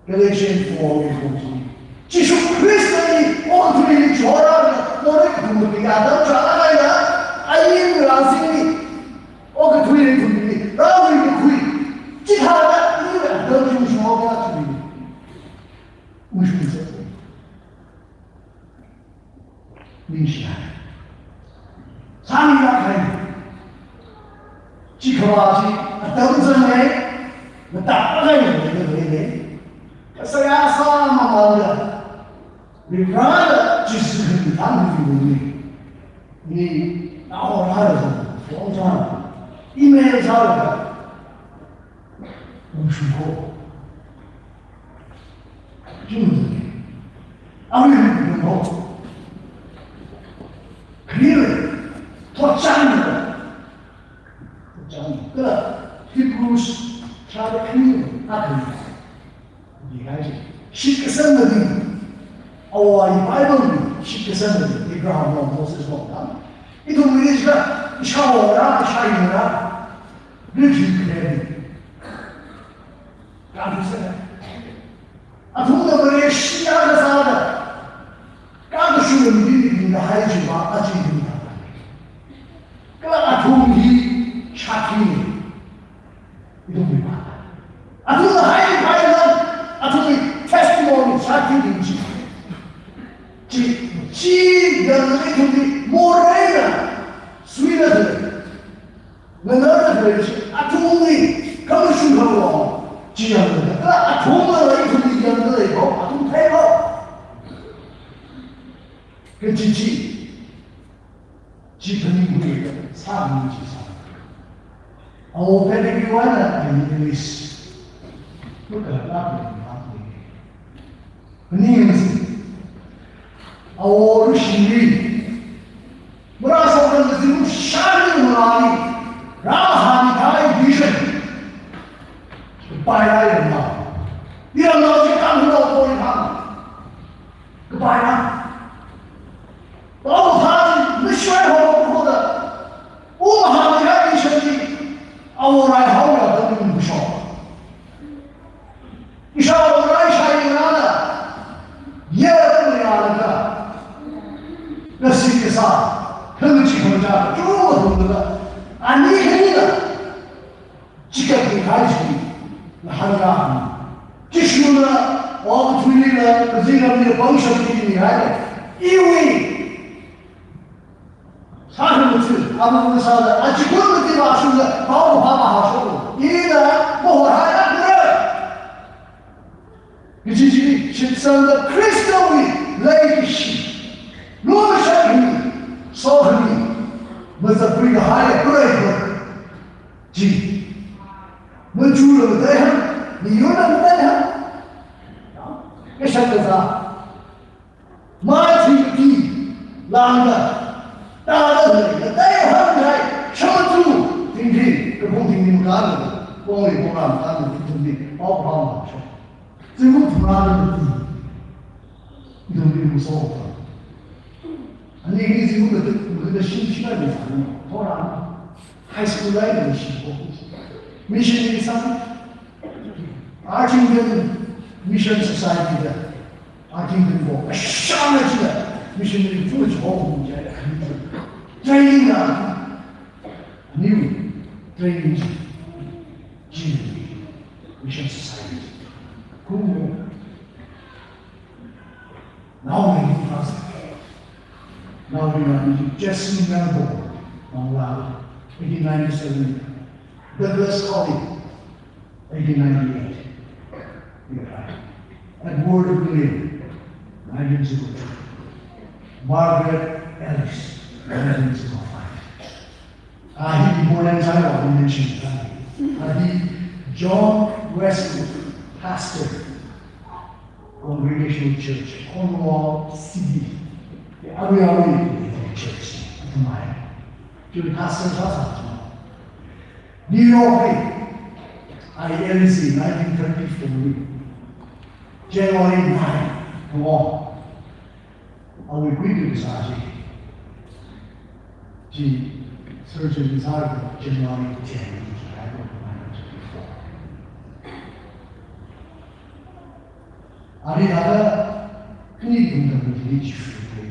Galatians four verse fourteen. Jishu Khristali okathuili chora, morei kathumwui atam chālāk eina, ain rāzingli, okathuili kathumli, rāwui kakhui, chithāda, ina atam chi shokya thui. Ushun se. Ningshihai. Sānilāk kahai. Chikha chi atam zanghai, mataklāk kahai, leilei. Kasā yasā mamānda. Rikrada Jishu khani tangkhani. Ni, nao rāra zang, phone zang, email zang. Ungshungko. Jung. Awui ungshungko. Clear. Thotchan. Thotchan. Kala Hebrews chapter three. Akhana. Dihai. Shitkasang nadi. Awui Bible li shitkasang nadi. Abraham lo, Moses lo. Ithum English la, isha ora, isha yura. Greek li khalei. Kādusana. Athumna Vareshi akha sāda, kādushu mibingli kahai chiva aja hina. Kala athum hi shākhi ni. Ithumwui vang. Athumna haikahai vang, athumwui testimony shākhi ni chi. Chi, chi yanglaga ithumli moreina, suina de. Nganāda khalei chi, athumli, khamashung khamawui, chi yangda, kala athumla ithumli yangda leiko, athum theiko. Kaji chi, chi phaningkhuida, sāmi chi sā. Awo pheidaki wana, ani English. Muka lākni, lākni. Ning, awo Lushili. Marāshokda zingkum shākni marāli. Rāhān kahai vision. Kapai rāyangna. Yangna chi Tangkhulnao poi hān. Kapai rā. Pao thān, mishwai ho hoda. Ungahān kahai vision chi. Awo raihaoya da ning shok. Ishāwo rai shai ngarāna, yāda mayālaga, kasi kasā, khangachee khangachā, chungda hunglaga, ani khanina, chikatki kahai chi, ngahānrāmi. Jishuna, okathuilila, kazingramli, pangshap chi mihai, iwui, sākhangatha, amang sāda, achikun mati vāshungda, pao phāmahāshok. Ina, mahorhai akha. Kaji chi, shitsangda Khristawui leishi. Lumashan hi, sokhami, mazatpui kahai, kurai kurai. Chi. Machula matai hān, miyurna matai hān. Kashak kazā. Mai thingki lāngda, tāda lei, na dai hānghai, shamachu, thingri, kapung thingri makānda, pongri pongra makānda, thingri, pao pao ma shok. Zingkum thumrāda thingri, thingri muso. Ani hi zingkum da, da shim shim da zan, thora. High school lai da shim ko. Missionary sāng, Archangel Mission Society da. Archangel ko, ashana chida, missionary tu cho hum jai. Training na, new training ji, ji, Mission Society. Cool. Now we need us. Now we need Jesse Melbourne, Bangla, eighteen ninety-seven. Douglas Holly, eighteen ninety-eight. You're right. Edward William, nineteen zero two. Margaret Ellis, nineteen zero five. Ah, hi important sāhaowa, mention sāhaowa. Ah, hi John Wesley, pastor, Congregational Church, Cornwall City. Arui arui church, athumwui. Chiwui pastor sāsā china. New York li, I L C, nineteen thirty-four li, January nine, Tangwong. Awui kuitui kasā chi, chi surgery sālaga January ten, nineteen thirty-four. Arui thāda khani tungda mili chi shuipai.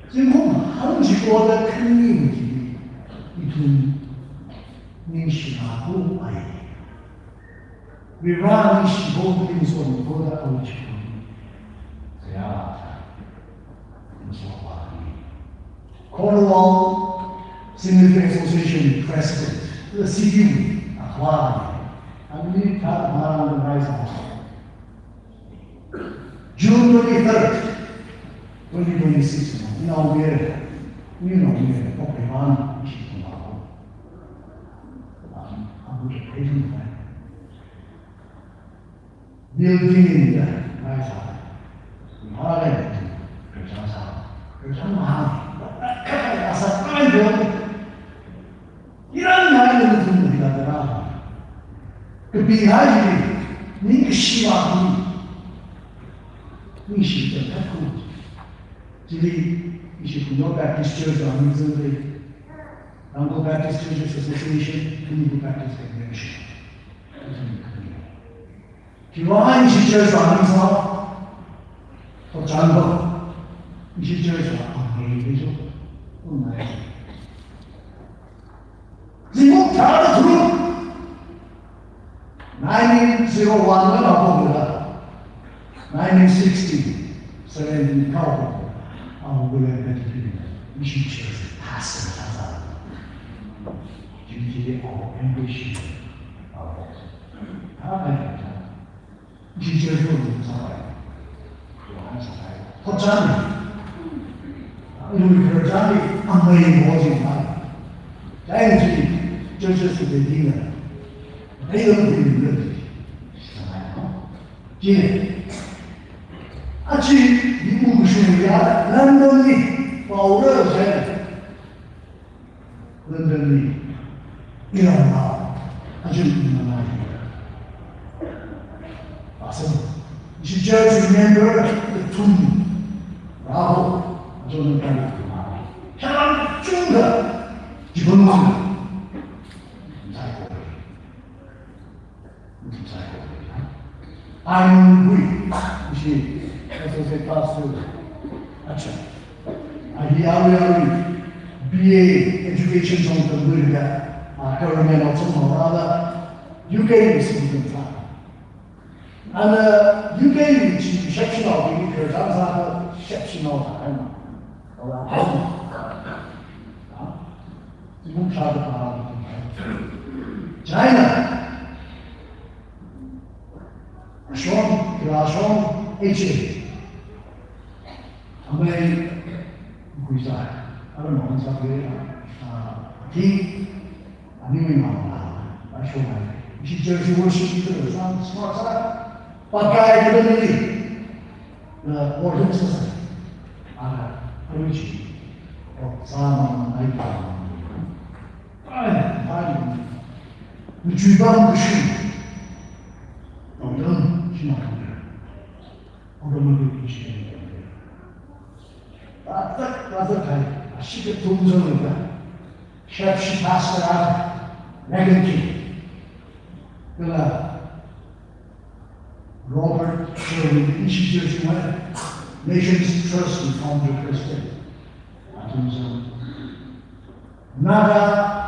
Zingkum hangchiko da khani mili ithum ningshina ko ai. Vare ningshiho, ningshonko da awui chi. Ya. Cornwall Singing Association President, the C D U, akhava, and we talk about the rise of June twenty-third, twenty twenty-six, you know, we are, you know, we are, okay, man, I'm, I'm going to pay him, right? Building in the, I saw. Mahale, kerja sa, kerja mahal. Asa kai dong. Iran mahal itu tidak terang. Kepihaji, ningshiwa ni. Ningshi terhadap ku. Jadi, isi punya Baptist Church, Armenian Church, Anglo Baptist Churches Association, Hindu Baptist Convention. Khiwui vang ishi church vang sā, tochānba, ishi church vang amei bijo, unai. Zingkum tharāda tharuk, nineteen zero one la lakoda, nineteen sixty, seventy kaho, awui William Benjamin, ishi church pastor sāsā. Duty of ambition, of Teacher hu sāpai. Yohan sāpai. Hochami. Anu kerajami amei mojing pai. Chieina chi churches hu ding na. Ai lo ding na. Sāpai. Chi. Achi, imu shuya London li. Paura jai. London li, iramnao, ajun imanai. Awesome. Ishi church member, the tomb. Bravo. Ajun imanai. Shalam chunga. Jibun manga. Sai ko. Ai Mungwi, ishi associate pastor. Acha. Ahi awi awi B A education song tambuiga, ah, government of some or other, U K is something. Ana U K is exceptional, exceptional, exceptional. China. Shong, kila shong, eche. Amei, kuisa. Ara no sa ke, ah, ti, ani mi ma, ah, shong ai. Ishi church worship leader, sa, sa, sa. Pakai ke ni. Na order sāsā. Ara, aruchi. O, sāma, ai pa. Ai, ai. Nuchui bang kushi. Order, shima. Order mandi kushi. Tatak, tatak hai. Ashika tumzo nida. Shepshi pastor, Megan King. Kala Robert Sherwin, ishi church wui Nations Trust wui founder president. Athumsa. Naga,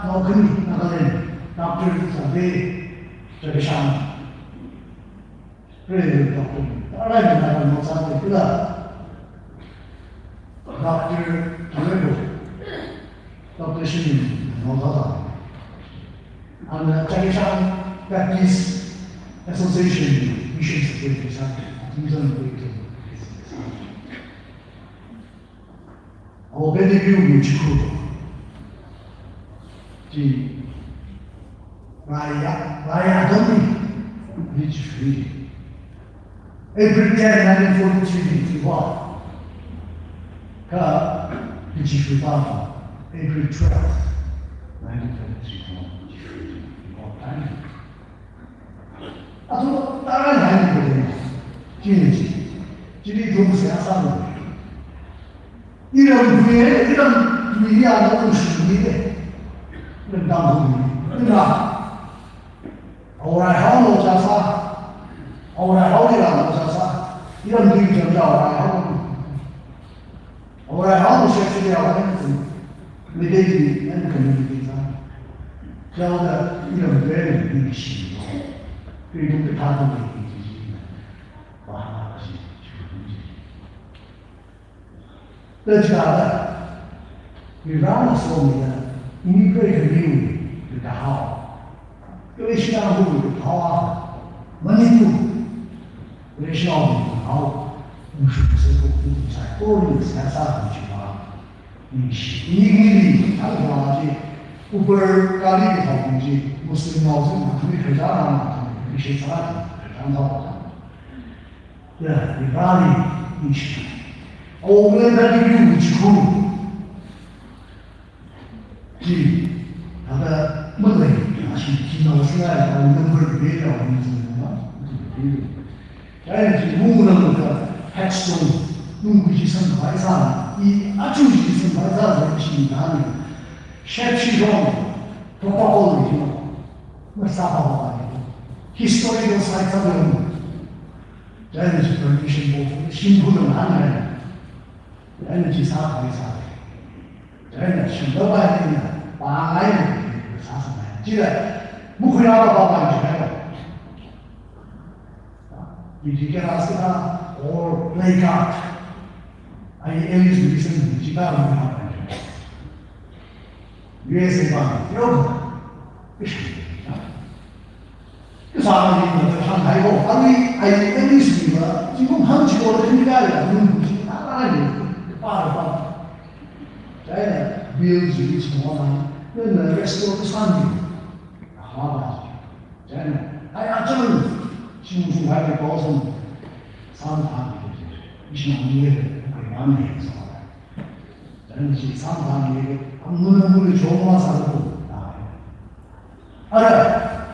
Naga khani, Nagaland, Doctor Sade Chakeshang. President Doctor. Alright, Naga Naga Sade kala. Doctor Kalebo. Doctor Shin, Naga Sade. And, uh, Chakeshang Baptist Association, Mission Secretary, Sir, Susan Boyd, Ho Pettigrew wui chikhu. Chi, raiya, raiya atamli, li chifui. April ten, nineteen forty-three li chiva. Kha, li chifui pa, April twelve, nineteen thirty-three li chifui. Athum tarākha haini khalei. Chini chi. Chili ithum seihā sālu. Iram tui, iram tui ya na ungshungli. Iram Tangkhulli. Ina. Awuiraihaola chāsā. Awuiraihaoli la chāsā. Iram tui chān ya Awuiraihao. Awuiraihaola share share ya Awuiraihaoli. Meitei chi, and community ta. Chao da iram tui ningshi. Tui tui kathā tui ningshi. Bahana shi. Tachikala, Rirana somida, ini kre kre ni, kre kahao. Kre shina hu, kre kahao. Manipur, kre shina hu, kahao. Mushu se ko, sai ko ni, sa sa ko chi ma. Ni shi, ni ni ni, thang hua ji. Upper Kali ko thang ji, Muslim nao se, ni kre ja na, ni shi sa, kre ja na. Ya, Ibrahim, ishi. Awungli Pettigrew wui chikhu. Chi, thāda malei, ashi, chi na washi na, ya, number bela, wui chikhu na. Ya, chi, mu na mu ka, headstone, nunggu chi san bai sa, i, achu chi san bai sa, chi na ni. Shep shi rong, protocol ni, no. Masa ba ba ni. Historical site sa ni. China chi permission bo, shimkhur na ngai. China chi sā khai sā. China shimba ba ni na, ba ngai ni, sā sā ngai. Chila, mukhuya ba ba ba ni china. Ni chi kya rasa ka, or play card. Ai, Ellis Wilson, chi ka ni ha. U S A ba, yo. Kasā ni na Shanghai ko, ani ai English ni ma, chi kum hang chi ko ni ka ya, ni chi na na ni, pa pa. China bill chi chi mo na, ni na restaurant san ni. Ha ba. China, ai a chang, chi mu hai ko san. San ha ni. Ishi ni ni, ko ma ni sa. China chi san ha ni, am nu na mu ni chong ma sa ko. Ara,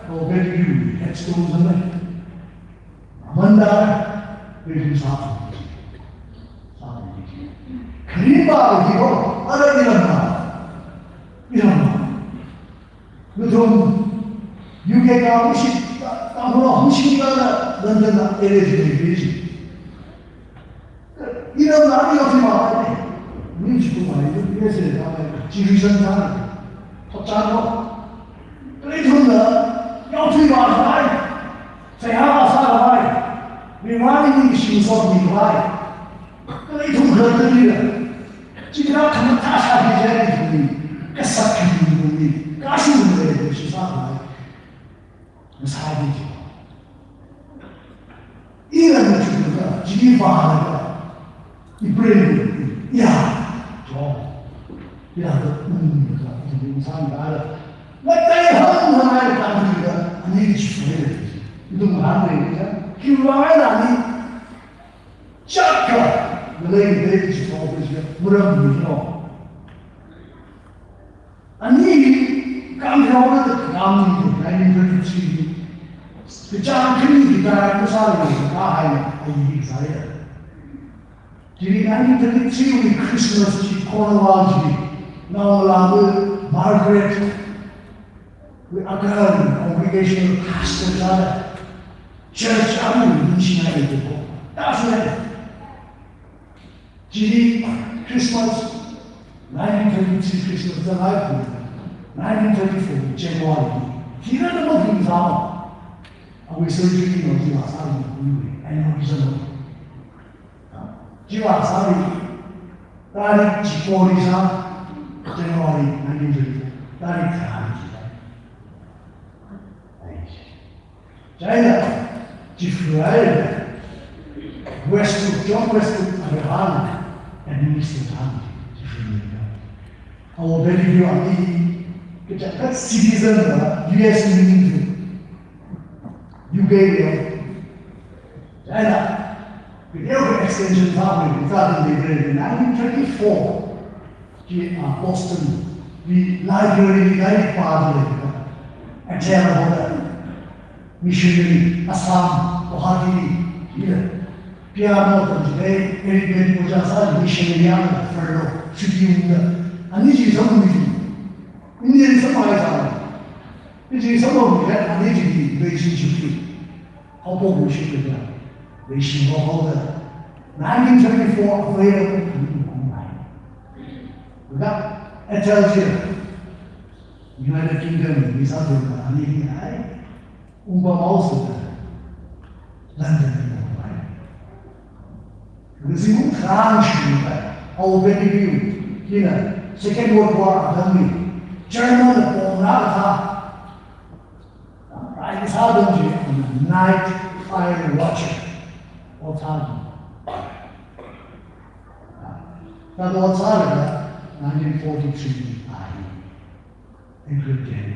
ko Pettigrew, headstone zame. Amanda, Pettigrew sa. Sa. Kharing ba, hi ko, ara iram ba. Iram ba. Nathum, U K ka, mushi, ta, ta, hura, mushi ka, na, London na, area ji, ji. Ina na ni yaothui ma ni. Ni chi tu ma ni, ni se na ma, chi reason na. Thotchan lo. Khalei ithum na, yaothui ma ni. Seihā ma sā ni. Ni ma ni ni shi so ni ni. Khalei ithum kha ni la. Chi na khamathā sā ni je ni. Kasak ni ni. Kashi ni shi sā ni. Masāki ji. Ila na chukka, jiva laga, ibrahim, ya, jo. Ila ka, um, ka, um, san ka la. Matai hang hang ai kan ji ka, ani ji fue. Idung hang de ka. Kiwa ai la ni. Chaka, malai de ji fue ka, muram ni no. Ani, kam yaona da kam ni, nineteen thirty-three ni. Kachāng khani ki tara kusā ni, ka hai na, ai ni sai ya. Chili nineteen thirty-three ni Christmas chi, Cornwall chi, naola ni Margaret, we are congregational pastor sa, church amu ni shi na ni ko. That's right. Chili Christmas, nineteen thirty-three Christmas, the life, nineteen thirty-four January. Hina na mo hina sa. Awui surgery no jiva sāli, aneurysm. Jiva sāli, tarik chikori sa, January nineteen thirty-four, tarik thani. Ai. China, Jeffrey, Westbrook, John Westbrook, Abraham, and Minister Tan, Jeffrey. Awui Bellevue ali, kachangkhat citizen va U S li ningtu, U K li. China, video extension sākhui, sāda leirai, nineteen thirty-four ki, ah, Boston li library li lairik pāda lei, Excel hoda. Missionary, Assam, Guwahati li, hila. Piano tamchithei, Eric Bent Puja sā missionary yang, furlough, chuti ungda. Ani chi samphang mi chi. Indian samphang sā. Ani chi samphang mi, ani chi relationship chi. Haophok mission kajā. Relation haophokda. Nineteen thirty-four, Avera. Ga, Excel chi. United Kingdom, visa tu, ani hi ai. Ungpam haosa da, London li ungpai. Kazing ungtharā shimpai, awui Bellevue, hina, Second World War atamli, German na pongna kathā, rai sā dong chi, night fire watcher, ot sā dong. Thāda ot sālaga, nineteen forty-three li, ai, England li,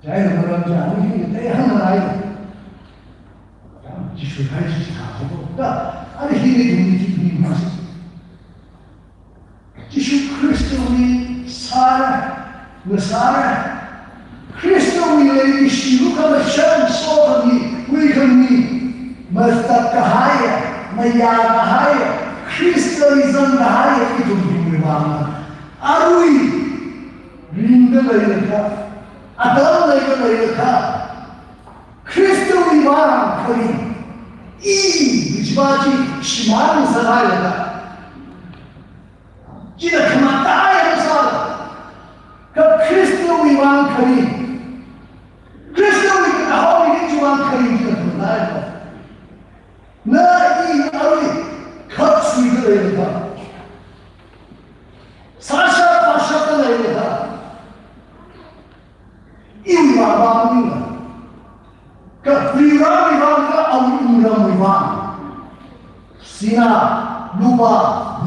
China maram chi ani hi tei hāngngai. Jishu khai chi chi hāngko. Da, ani hi ni dum ni chi ni mas. Jishu Khristawui sāra, ngasāra. Khristawui leikashi lukhamashan sokhami, khuikhami, matak kahaiya, mayā kahaiya, Khristawui zang kahaiya, ithum hiwui vang. Arui, ringda leilakha, atam leida leilakha, Khristawui vang khari, i, kajiva chi, shimān sāhailaga, china khamataiya sāla, kha Khristawui vang khari, Khristawui kahaowui chi vang khari, china khamataiya. Na i arui khatsuida leilakha, sāshap pāshapda leilakha, iwui vang maningla, kha Varivarawui vang, kha awui wungramwui vang. Sinā, lupā,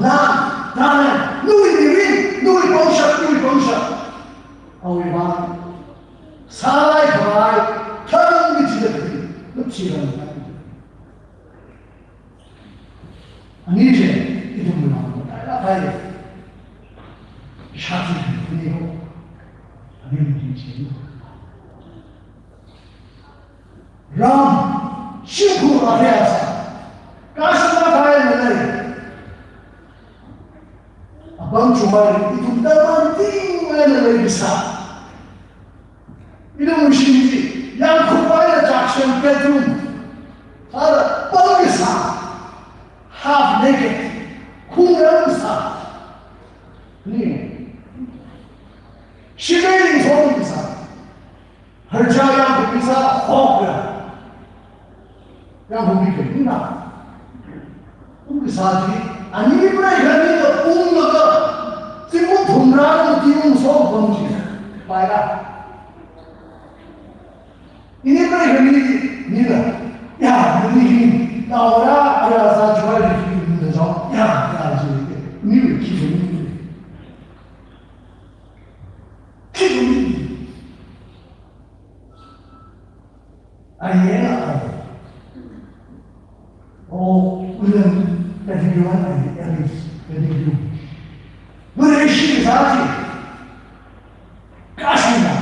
lan, talent, nawui mirin, nawui pangshap, iwui pangshap. Awui vang sālaikhavai, tharang mi chida kri, lupsi rang. Ani chi, ithum na, tai la tai. Shati ni ho. Ani ni chi. Ram, shimkhur aphayasa. Kasma kai na lei. Apam chumai, ithum tarman ting na lei bisa. Ithum shimji, yangkhup eina chakshan bedroom. Thāda pam kasā, half naked, khungrang kasā. Ni. Shimei ningsong kasā. Harcha yangkhup kasā, hokra. Yangkhup kasā, ni na. Ung kasā chi, ani preikhani da unglaga, zingkum thumrā na ti ung song bang chi. Paila. Ini preikhani nila, ya, ini hi, naora, ara sa juai ni da zong, ya, ya, ji, ni ki ni. Ki ni. Ai, ya, ai. O, ulen, tadi dua, ai, Elvis, tadi dua. Mana isi saji. Kasih na.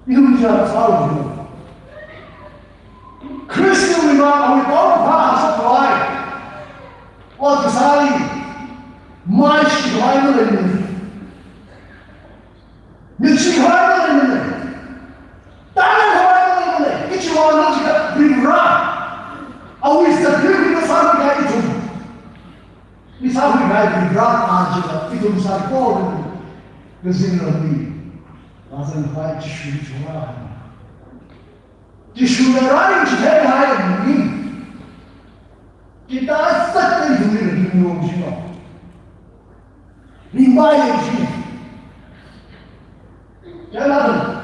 Ithum chi sālu. Khristawui vang awui pao phāsā khavai. Ot kasāli. Mai shikhavai malei. Mik shikhavai malei. Tana khavai malei. Ichiwui vang chi kha Varivara. Awui sacrifice sākahai ithum. Isākhui kahai Varivara chi kha ithum saikora. Kazingramli. Lazan khavai Jishu chunga. Jishuna rai chithei hai mi. Kita sat ithumli ringrong jino. Ringpai jino. Chieina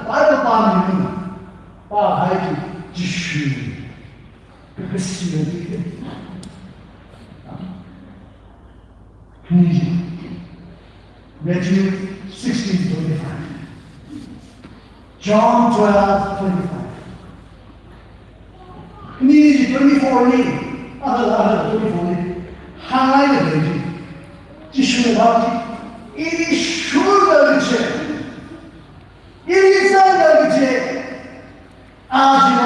Bible pāmi. Pāhai chi Jishu. Kasi na ti. Khani chi Matthew sixteen twenty-five. John twelve twenty-five. Khani chi twenty-four li, aha, aha, twenty-four li. Hāngngai da lei chi. Jishuna hāng chi, "It is surely written." It is surely written. Aja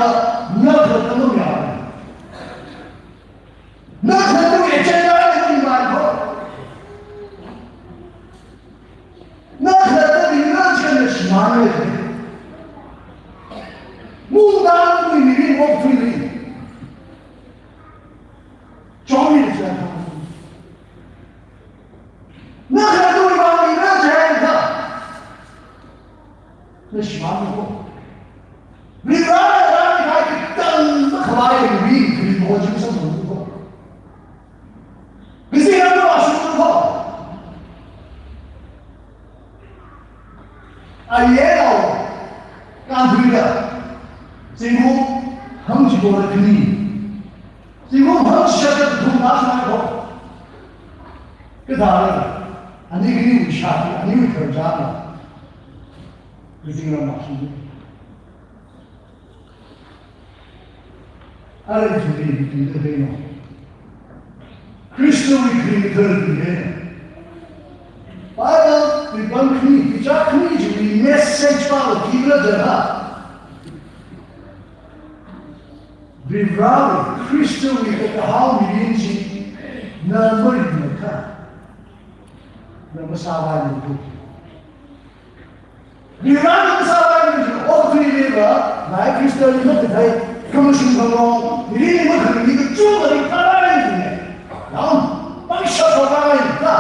na khalatta ya. Na khalatta ya, chānglāk na ni mai ko. Na khalatta ni na chān na shimān ni. Mungda ni ni ni wok tui ni. Chong ni chān. Na khalatta ni mai ni na chān ka. Na shimān ko. Ri ra ra ra ni kai ki tang na khavai ni ri ri mo jing sa mo ko. Bisi na ma shi ko. Aye lao, kan hui da, zingkum hangshiko da khani. Zingkum hangshikha da kathum na shimān ko. Kathāda, ani khaniwui shākhi, aniwui khararchān na. Kazingram ma shi. Ara ithumli ithum tui da kaino. Khristawui kharing tharli kaino. Bible, Bible khani, bichar khani chiwui message pa lo kila jana. Varivarāwui Khristawui kahao mirin chi na maringakha, na masāvai matu. Varivarāna masāvai matu, okathuili va, nai Khristali makathei, khamashung khangarong, mirinli makharing kachungkhali kharāi ne. Yam, pangshap kharāi, na,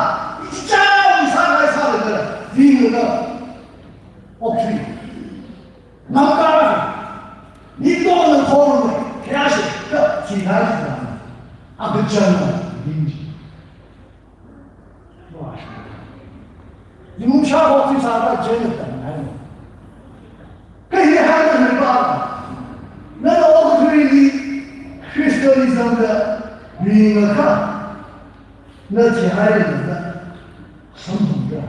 ichichā, isāngai sālaga, ringlaga, okthui. Ngamkara, nitona khorumwui, kayāshi, ka, thinai jida, akachang, ning ji. Wa shi. Yumsha ho thisāda jena tamhailo. Kahi haida hipa, nana okathuili Christianism da ringakha, na thihaida, samphangda.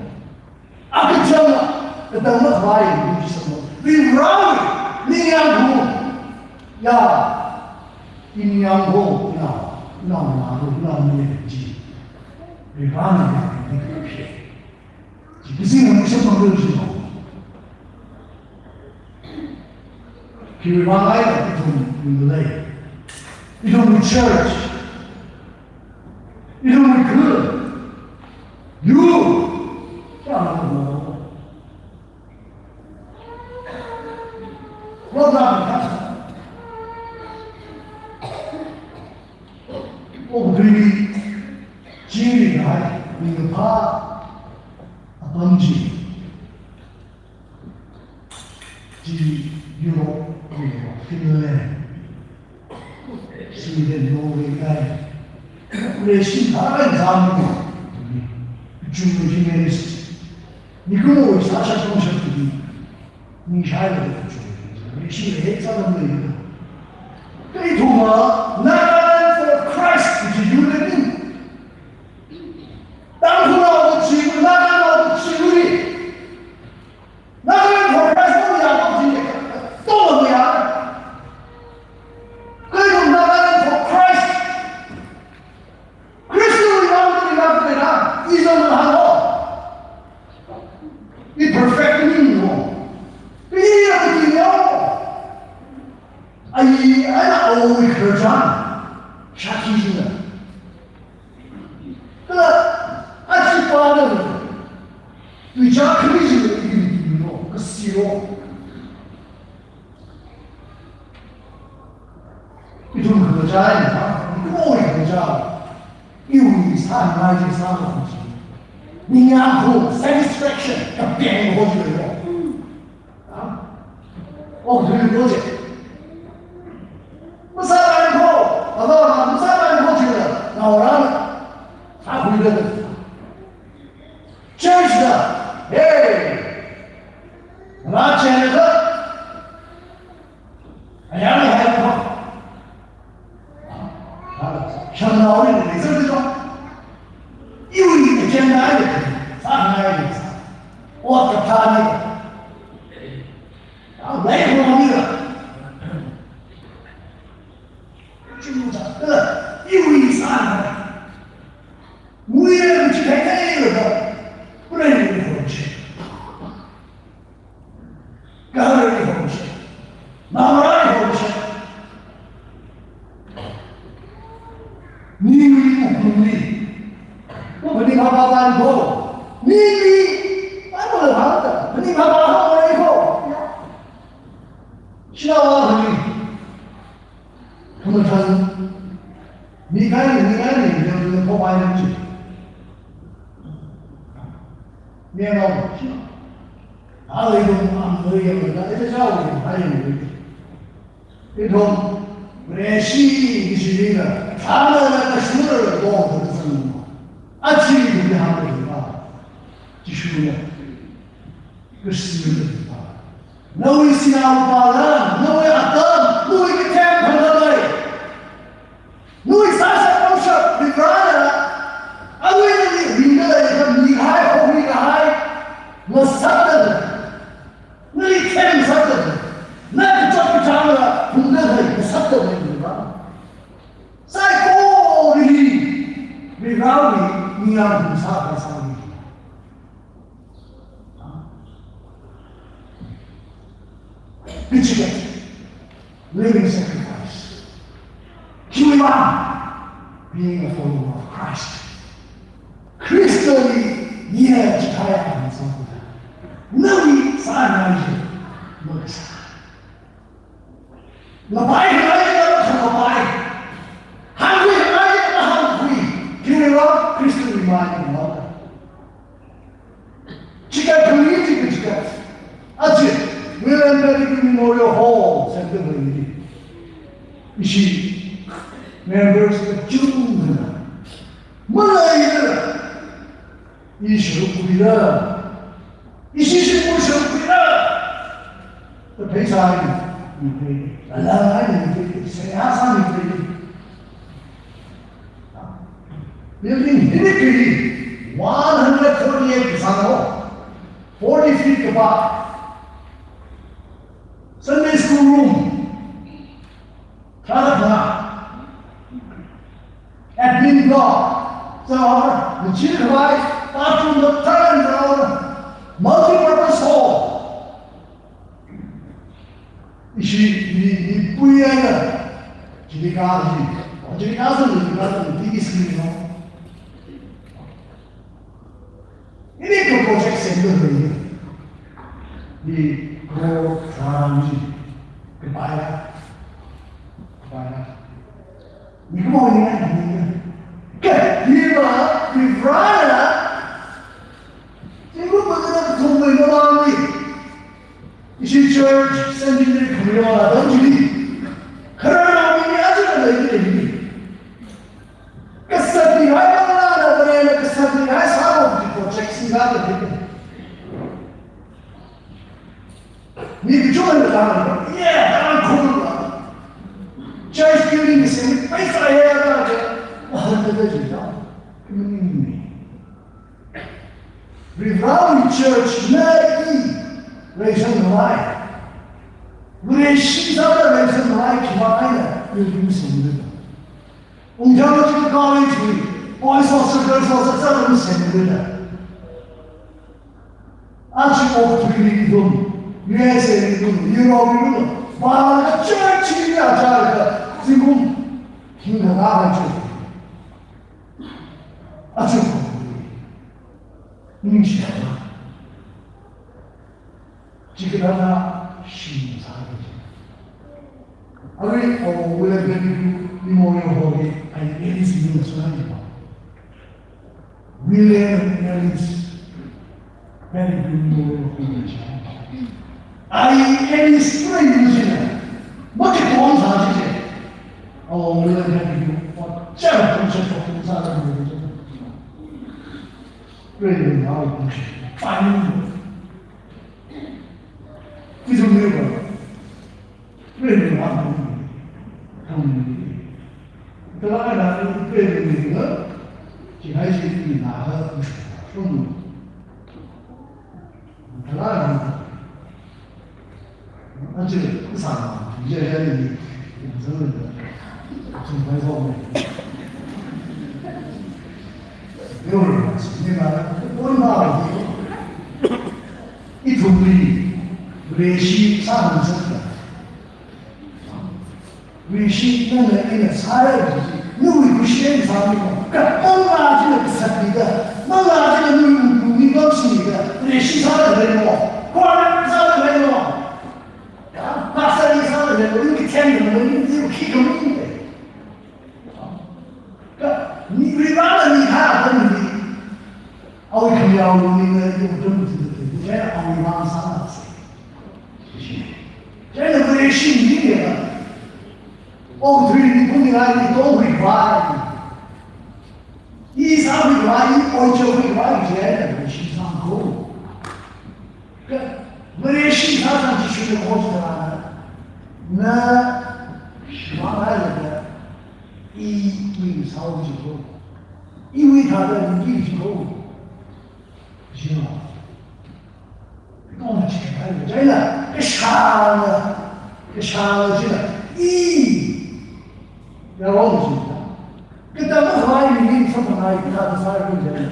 Akachang, katang makhavai, Varivarāwui ningyāng khaung. Ya, ningyāng khaung, na, na, na, na, na, na, ji. Varivarāna ya, ni kapi. Ji, kazingram samphang lo ji. Khi Varivarā ithum, ithum lei. Ithum church. Ithum khalatta. Yu. Kya matlab? What happened? Oh, really? Chingri hai, ringkaphā apam chi. Chi Europe, Finland, Sweden, Norway, kai. Leishi hai zam. Chung humanist. Mikumo sāshap tongshap tu. Ningshai la tu chung. Leishi le sa lam le. Kei thuma, Nagaland for Christ, ji yu le ni. Tangkhul la tu chi, Naga la tu chi ni. Nagaland for Christ, no ya, no ya. Don't ya. Kaido Nagaland for Christ. Christian we want to be loved, na? Islam na ho. I perfect ni ho. I ya ni ho. Ai, ai na o i kerja. Shaki jina. Kala, achi pada ni. Tuicha khami jina i ni ho. Kasi ho. Ithum khangachā, ithum khangachā. Iwui sāngai chi sāngai chi. Ningyāng khaung, satisfaction, kapeng ho chi lo. Ha? Okathui project. Masāngai kho, ava, masāngai kho chi lo. Naora. Sākhuida. Church da. Hey. Rachel da. Ayang hai ko. Shanao ni ni zai zai. Iwui ni Chungcha, kala, iwui sāna. Muiya kachi kathei laga, Varewui horshi. Gaharwui horshi. Naomarawui horshi. Ningli, wuklungli. Kha phaningphapa hāngko. Ningli, Bible hāngda, phaningphapa hāngko. Shinaowa hāngli. Khamathān, mi kahaina, mi kahaina, mi kahaina, mi kahaina, mi kahaina. Miyao, shina. Alei dong am doi yang da, ita jao yang, hai yang doi. Ithum, Vareshi, ishi lila, thāna na kashura dong, dong, dong. Achi, dong, dong, dong, dong. Jishuna. Christian. Nawui sinā upala, nawui atam, nawui kathem phangalei. Nawui sāshap pangshap, Varena, awui nali ringalei, kha mihai, hohui kahai, ngasakda lei. Nali them ngasakda lei. Na kachot kachāngla, phungda lei, ngasakda lei, Varena. Saikora hi, Varewui, ningyāng phungsā kasā hi. Kachigat, living sacrifice. Khiwuivang, being a follower of Christ. Christ li, ye chikaya ang sāda. Nawui sāngai ji, makasā. Ngapai khangai ji, makhangapai. Hāngkhui khangai ji, makhangkhui. Khiwuivang, Christ li mai ngai. Chikat khani, chikat, chikat. Aja, William Pettigrew Memorial Hall, Saint William. Ishi members kachungkhana. Maleila. Ishi khuira. Ishi shimkhur shimkhuira. Pheisā ni, ni phe. Ala ni phe. Seihā sā ni phe. Building hili kili one hundred forty-eight kasāng ho, forty feet kapā. Sunday school room, tharāda, admin block, sāhaora, machine khavai, bathroom da tharāda sāhaora, multi-purpose hall. Ishi, ni, ni puiya na. Chili ka ji. O chili ka ji, chili ka ji, di ishi no. Ini ko project center ni. Ni ko tharā ji. Kapaiya. Kapaiya. Ni ko ni na ni. Ka, ni ma, ni Varena. Ni ko ma na ko ma na ni. Ishi church centenary khamiwui atam chili. Khararnaobingli aja khalei chili. Kasātli hai manglāna, Varena kasātli hai sālo chi project singda lei. Mi kachungana, yeah, I'm cool. Church building singda, pheisā ya ta cha. Wah, ta ta chi ta. Khamani ni. Varewui church na i reisangmei. Vareshi sāda reisangmei, khiwui vang eina building singda. Ungthang chi college wui, boys hostel, girls hostel sāda singda. Aja okthuili ithum, U S A li ithum, Europe li ithum, vālaga church li aja ka zingkum hingda ngahān chi. Aja, ningshiya. Chikathāda shim sāki. Arui, o, William Pettigrew Memorial Hall hi, I really see you as well. William and Alice Pettigrew Memorial Hall hi. I really see you as well. Machiton sāki. O, William Pettigrew, o, chao, chao, chao, chao, chao. Pray the Lord, fine. Ithumli va, pray the Lord, fine. Kala na pray the Lord, chihai chi ni na ha, shung. Kala na, aja, sāma, ya, ya, ni, ya, zang, ya. Athum pai zong. Yur, ni la, pon ba, ithumli, Vareshi sāngasakta. Vareshi nana eina sāya, nawui Christian sāmi ko. Kha manglā china kasātmida, manglā china nawui ungpungli pamshimida, Vareshi sāda lei mo. Choir sāda lei mo. Ya, pastor sāda lei mo, ning kachāng mo, ning khi kami. Kha, ni Varena ni kha, kha ni. Awui khamayā ni na, ni ungpung ni, ni, ni, awui vang sāngasaksa. Chieina Vareshi ni ya. Okathuili pumningai ni tongkhuiva. I sākhuiva, i oichokhuiva, chieina Vareshi sāngasak ko. Kha, Vareshi sāsang Jishuna kaho chitharan, na, shimān hailaga, i, i sāo jiko. Iwui thāda i jiko. Jino. Kong chi kahai china, kashāna, kashāna china, i, ya wang china. Katamkhavai mi ni samphangngaiya kathā sāya china.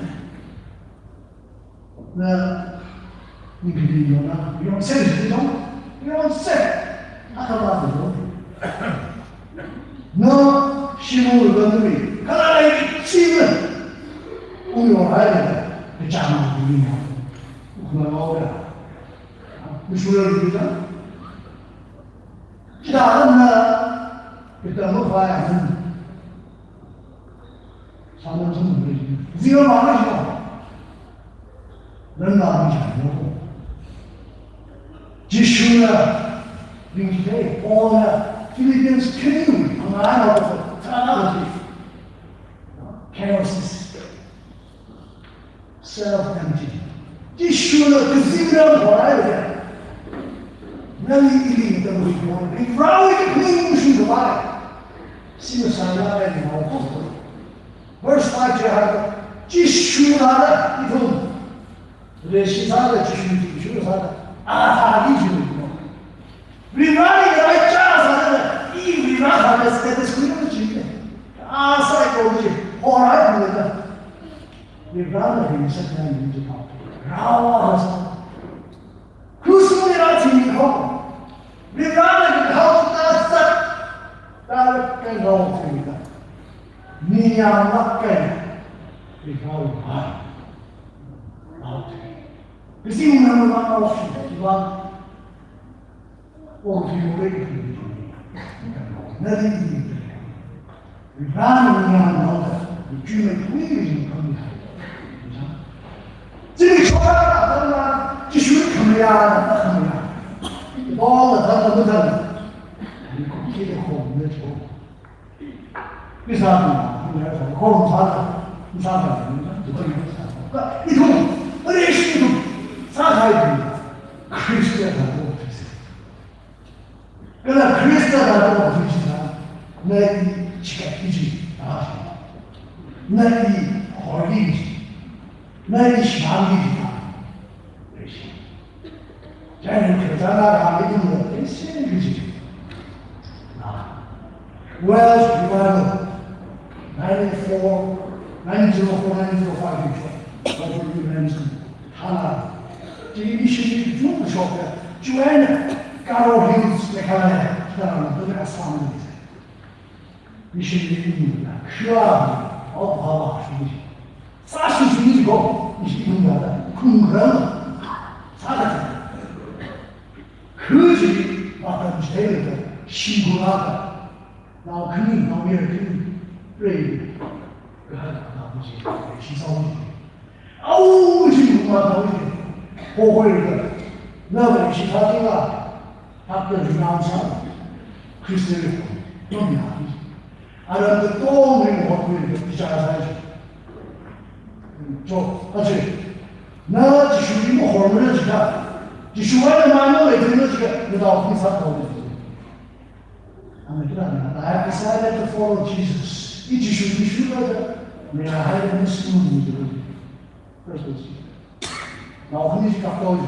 Na, ni kadi yona, yongse china, yongse. Akha ma china. Na, shimurda nui, kala lai china. Uyo hai, kachāng ni na. Ukna ngau ya. Mishura yu ta. Chida na, katamkhavai mi. Sāman sāman ri. Zero ma na zero. Ran ma mi chān no. Jishuna, ringchithei, Paulna, Philippians khani, angana ko, tana ko. Kenosis. Self-emptying. Jishuna kazingram horai ya. Nali ili tamui ko. Ibrahim ni ning shun khavai. Sina sāya ni mau ko. Verse five je hai. Jishuna la ithum. Vareshi sāda Jishu Jishu sāda. Aha ni Jishu. Ibrahim ni rai cha sāda. I Ibrahim ni status quo ni chine. Asa ko ni. Horai ni da. Varena ringasakngai ni jikha. Rāva rāsa. Krushli rāthingkho. Varena ringhao na sat. Tarākha rāthingda. Ningyāng lākkha. Ringhao hai. Rāthing. Kazingram na rāthing. Iva. Okathui morei kathei. Nali, Varena ningyāng naoda, chuimei thui ringphāmi hai. Chili chora na, Jishu khamayā na, khamayā. Ball na, na, na, na. Ni kuki da khom na cho. Pisa na, na, na, khom sa na, sa na, na, na, na. Ithum, Vareshi ithum, sākahai ithum. Khrista na, na, na. Kala Khrista thāda okathui chithā, na i chikatki chi, na i horki chi, na i shimānki chi, na i shi. Chieina Khrista na rāmi ithumla, i singki chi. Na. Welsh Revival, nineteen oh four, nineteen oh four, nineteen oh five ki chot. Robert Williamson. Hana, chi missionary kachungkha shoka, chieina, Garo Hills, Meghalaya, chithāda Assam li. Missionary ni na, khua, o baba, shi. Sāshi shi ko, ishi ungda, khungrang, sāda. Khuji, bata mistake da, shingula da. Nao khani, nao mayar khani, pray. Kahaka, nao khani, shi sao ni. Au, shi kuma tau ke. Ho hoi ke. Na ba shi ta ke la. Ta ke ri nang sa. Christian ko. No mi ha. Ara ke tong ri ho hoi ke bichar sa shi. Jo, a je. Na Jishu ni mo hor mo na jika. Jishu wa na ma no le na jika. Na tau ki sa ko. Ana kira na, "I have decided to follow Jesus." I Jishu, Jishu la da, me a hai da musu ni da. First was, na huni ji kapto ji.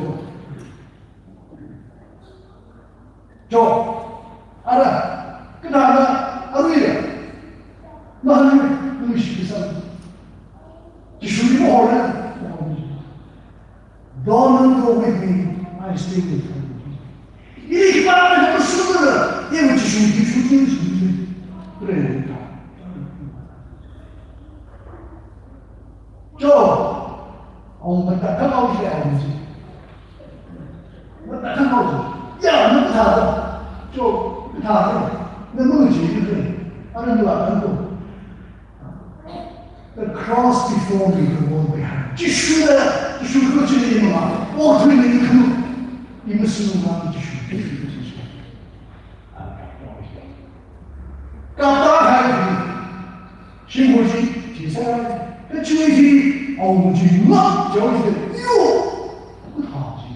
Jo, ara, kina na, arui ya, Ili khipāna khamashungra, iva Jishu, Jishu, Jishu, Jishu. Kure ta. Jo, awunga matakhangao chi, awunga chi. Matakhangao chi. Ya, na kathāda. Jo, kathāda. Na mung chi, kure. Ana nula khanko. The cross before me, the world behind. Jishu da, Jishu kachili mama, okathuili khanu, i mashunga Jishu, Jishu, Jishu. Kapta khai, shimkhur chi, chi sāra, kachi chi, awunga chi, ngā, chao chi, yo, kathā chi.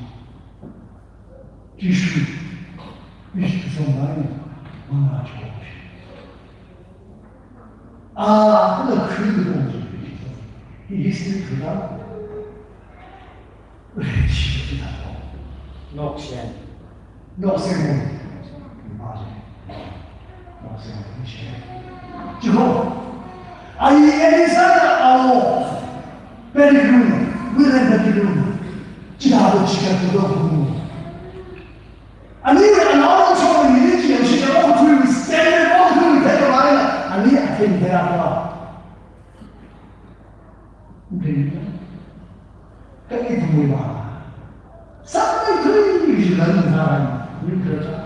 Jishu, Jishu sāngai, mana chao chi. Ah, kala khui kong chi. He is still to come. Rechi chi ta. Noksen. Noksen mo. Ma je. Noksen mo chi. Chiho. Ai, ai, sa, ao. Bridegroom. Willing bridegroom. Chida bo chika to do. Ani, ana chon ni chi yang shi ya, okathui standard, okathui theilaga, ani athei theilaga. Kani thumwui ba. Sāmeithui jilan zaran, ni kharā.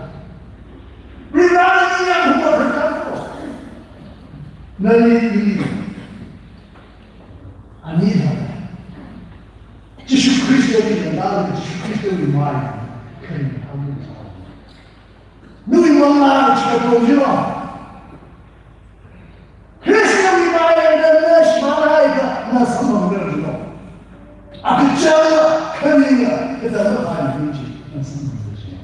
Rirani yang huwa kharā. Nani ni. Ani thā. Jishu Khristawui nana, Jishu Khristawui mai, kharing thāmi sa. Nawui mangla chikathā jilo. Khristawui mai nana shimānlaga na samphangda jilo. Akachang kharinga, kathāda phāningchi, na samphangda jilo.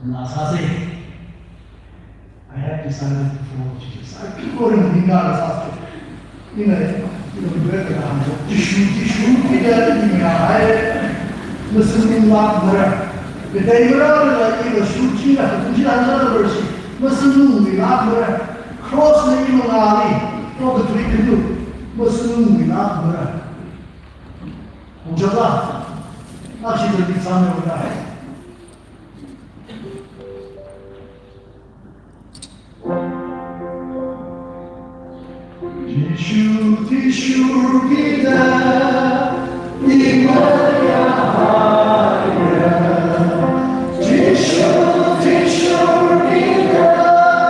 Ngasāsa. I have decided to follow Jesus. I keep going in God as after. Ina, ina, Jishu, Jishu, Peter, ina, hai. Masanglāk mara. Peter mara, ina, shuchi na, shuchi na, na, na, verse. Masanglāk mara. Cross na ima ngali. Okathui khanu. Masanglāk mara. Hujala. Akshi da di sāmi wada. Jishu, Jishu, kita, imaya haya. Jishu, Jishu, kita, imaya haya.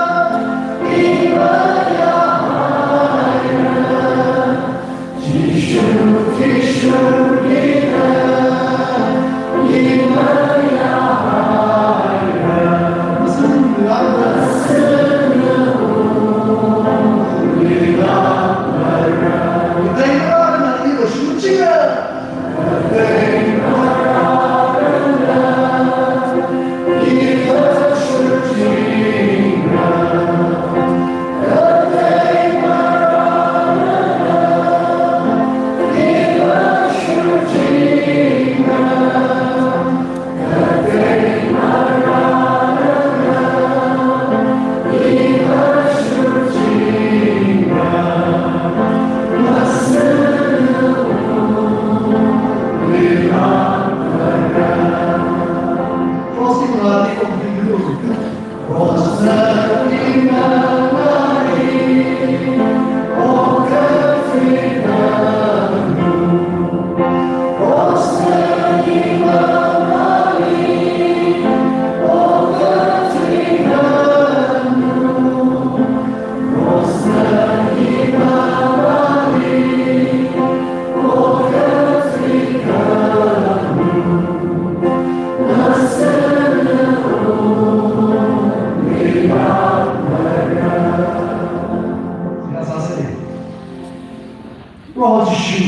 Proho Jishu,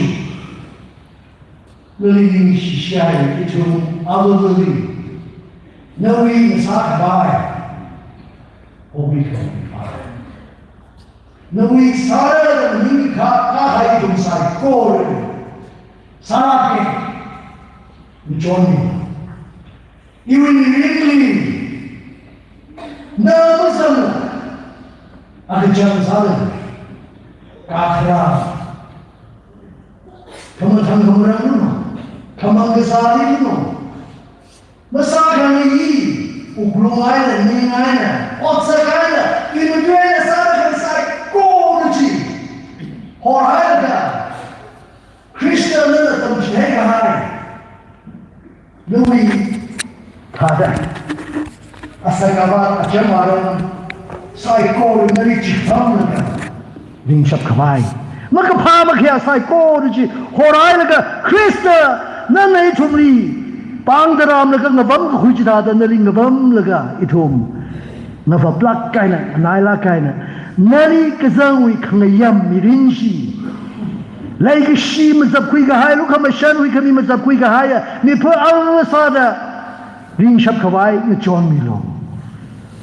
nali ningshishai ithum alungli, nawui ngasākhavai, omi khavai. Nawui sāra ningkha kahai ithum saikora, sāki, machonmi. Iwui mirinli, na mazang, akachang sāda, kakharā, khamathang khamarang, Khamang kasā hi no. Masākhangai hi, wuklung eina, ning eina, otsak eina, tui matui eina sāda khangasai kona chi horhailaga, Khrista nana tamchitheikahai, nawui thāda asakava acham aram saikora nali chithāmlaga ringshap khavai, makaphā makhayā saikora chi horhailaga, Khrista nana ithumli pāngda rāmlaga ngavamkakhui chithāda nali ngavamlaga ithum ngavaplāk eina, nganailāk eina, nali kazangwui khangayām mirin chi, leikashi mazapkhui kahai, lukhamashan huikhami mazapkhui kahaiya mipā ala sāda ringshap khavai ngachonmilu,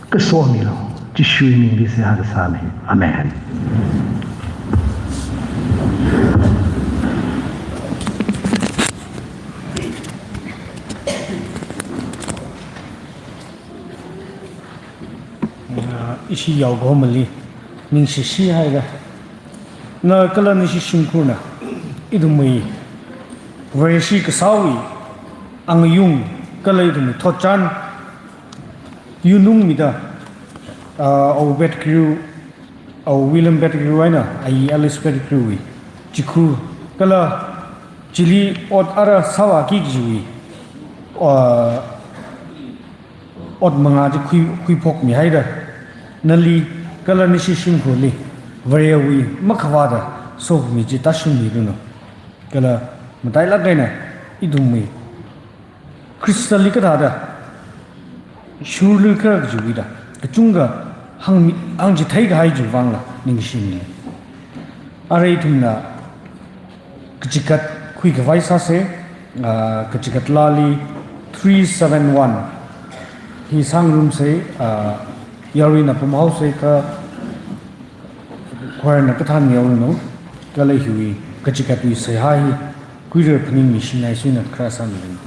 kasomilu. Jishuwui mingli seihā kasāmi. Amen. Ah, ishi yaokahomali ningshishi haira. Na kala nashi shimkhurna ithumwui Vareshi kasāwui angayung kala ithumwui thotchan yunungmida, ah, Awo Pettigrew, Awo William Pettigrew eina ayi Alice Pettigrew wui chikhu kala chili ot ara sāvāki kajiwui, ah, ot mangā chi khui, khuiphokmihaida, nali kala nashi shimkhurli Varewui makhavāta sokhami chi tāshungmiranu. Kala matailāk eina ithumwui Khristali kathāda shurlui kharā kajiwuida kachungkha hāngmi, hāngchitheikahai chiwui vangla ningshimi. Arui ithumna kachigat khuikhavai sāsa, ah, kachigat laali three seven one hi sāngarumsa, ah, yaruina pamhaosa kha choir na kathān yaoranu, kala hiwui kachigatwui seihā hi kuirar phaningmi shinai suina kharā sāmiranu.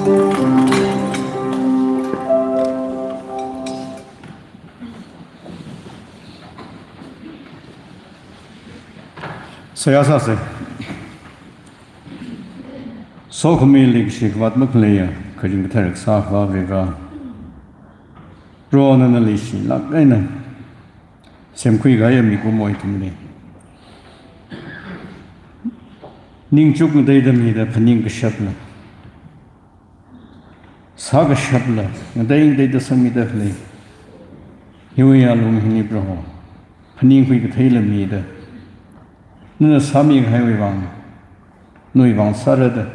Seihā sāsa. Sokhami leikashi khavāt makhaleiya, kharing kathar kasā Akhava Varivara, Proho nana leishilāk eina semkhui kahaiya mikumo ithumli ningchuk ngateida mida, phaning kashapla, sākashapla, ngatei ngateida sangmida khalei hiwui alung hili Proho, phaningkhui katheila mida, nana sāmi kahaiwui vang, nawui vang sārada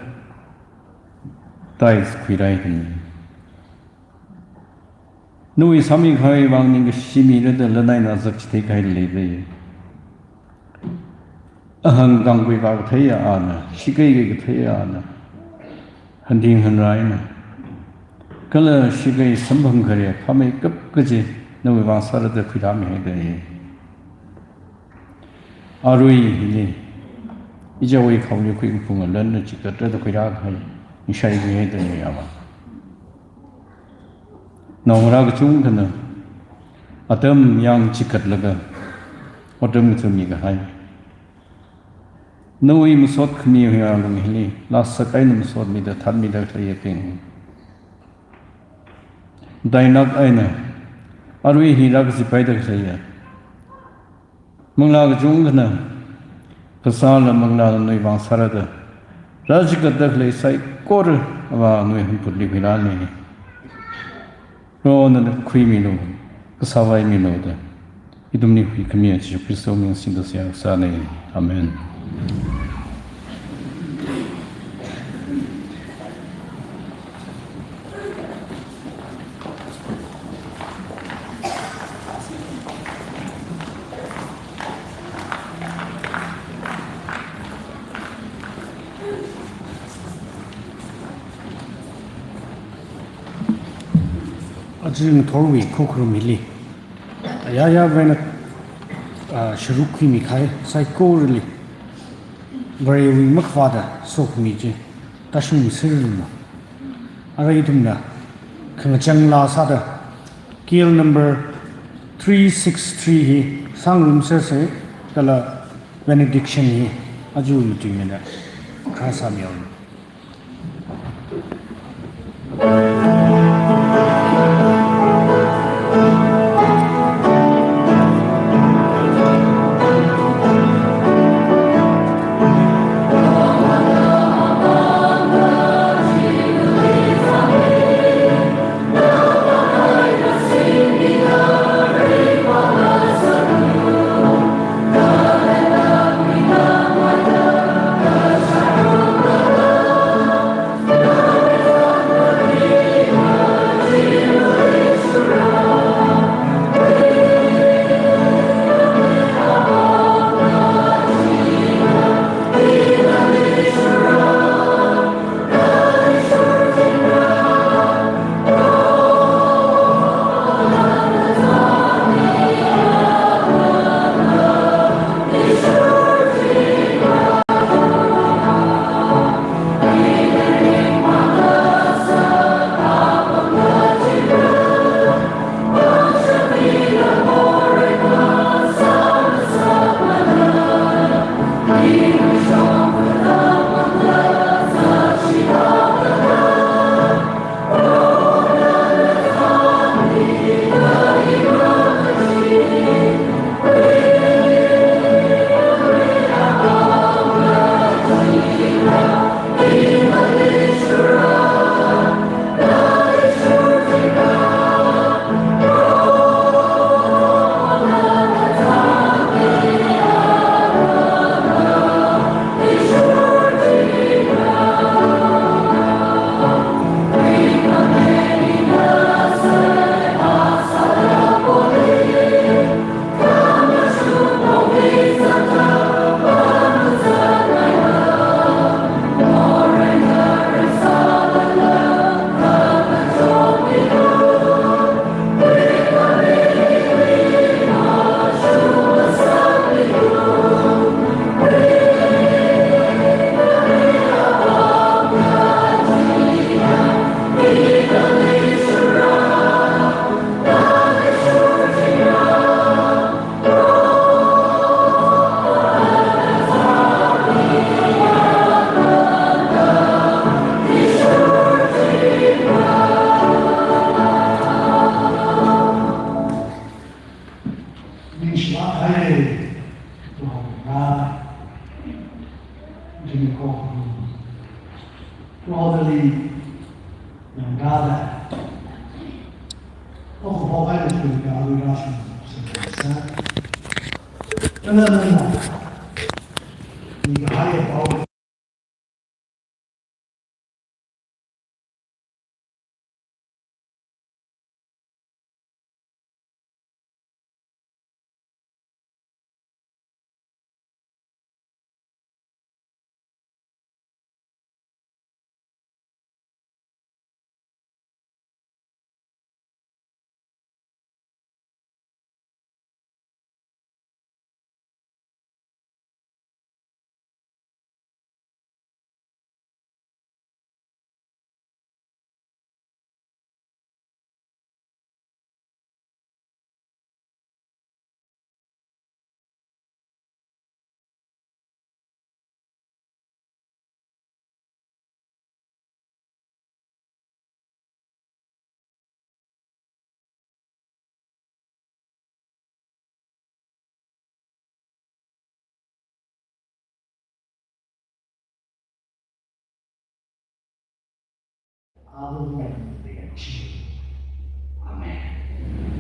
tithes khuirai kani. Nawui sāmi kahaiwui vang ningkashi mida, lan eina zakchithei kahai leida. Ahang kangkui vā katheiya ana, shakei kei katheiya ana, hanting hanra eina, kala shakei samphang khare phāmeikap kaji nawui vang sārada khuirāmihaida. Arui hili ichāwui khaoli khuikaphunga lan na chikatrada khuirā kahai, ningshai mihaida Ava. Naongarā kachungkhana atam yang chikatlaga otram ngathami kahai, nawui masot khamiwui alung hili lāsak eina masotmida, thanmida khaleiyabing, daināk eina arui hi rākazipaida khaleiya manglā kachungkhana, phasāla manglāla nawui vang sārada rāchikatda khalei saikora Ava nawui hanphutli khuirāli. Proho nana khuimilu, kasāvaimilu da ithumli huikhamiya Jesu Khristawui ming singda seihā sāna. Amen. Aja ngathorwui khokharum hili ayāyāwui eina, ah, sharuk khuimi kahai saikorali Varewui makhavāta sokhami chi tāshungserranu. Arui ithumna khangachang laa sāda K L number three six three hi sāngarumsersa, kala benediction hi aja matuingaida khara sāmihaoranu. Ngada. Oku pao kai na sui ka alu ra sui sui sa. Kana na na. Ni kahai pao. Amen.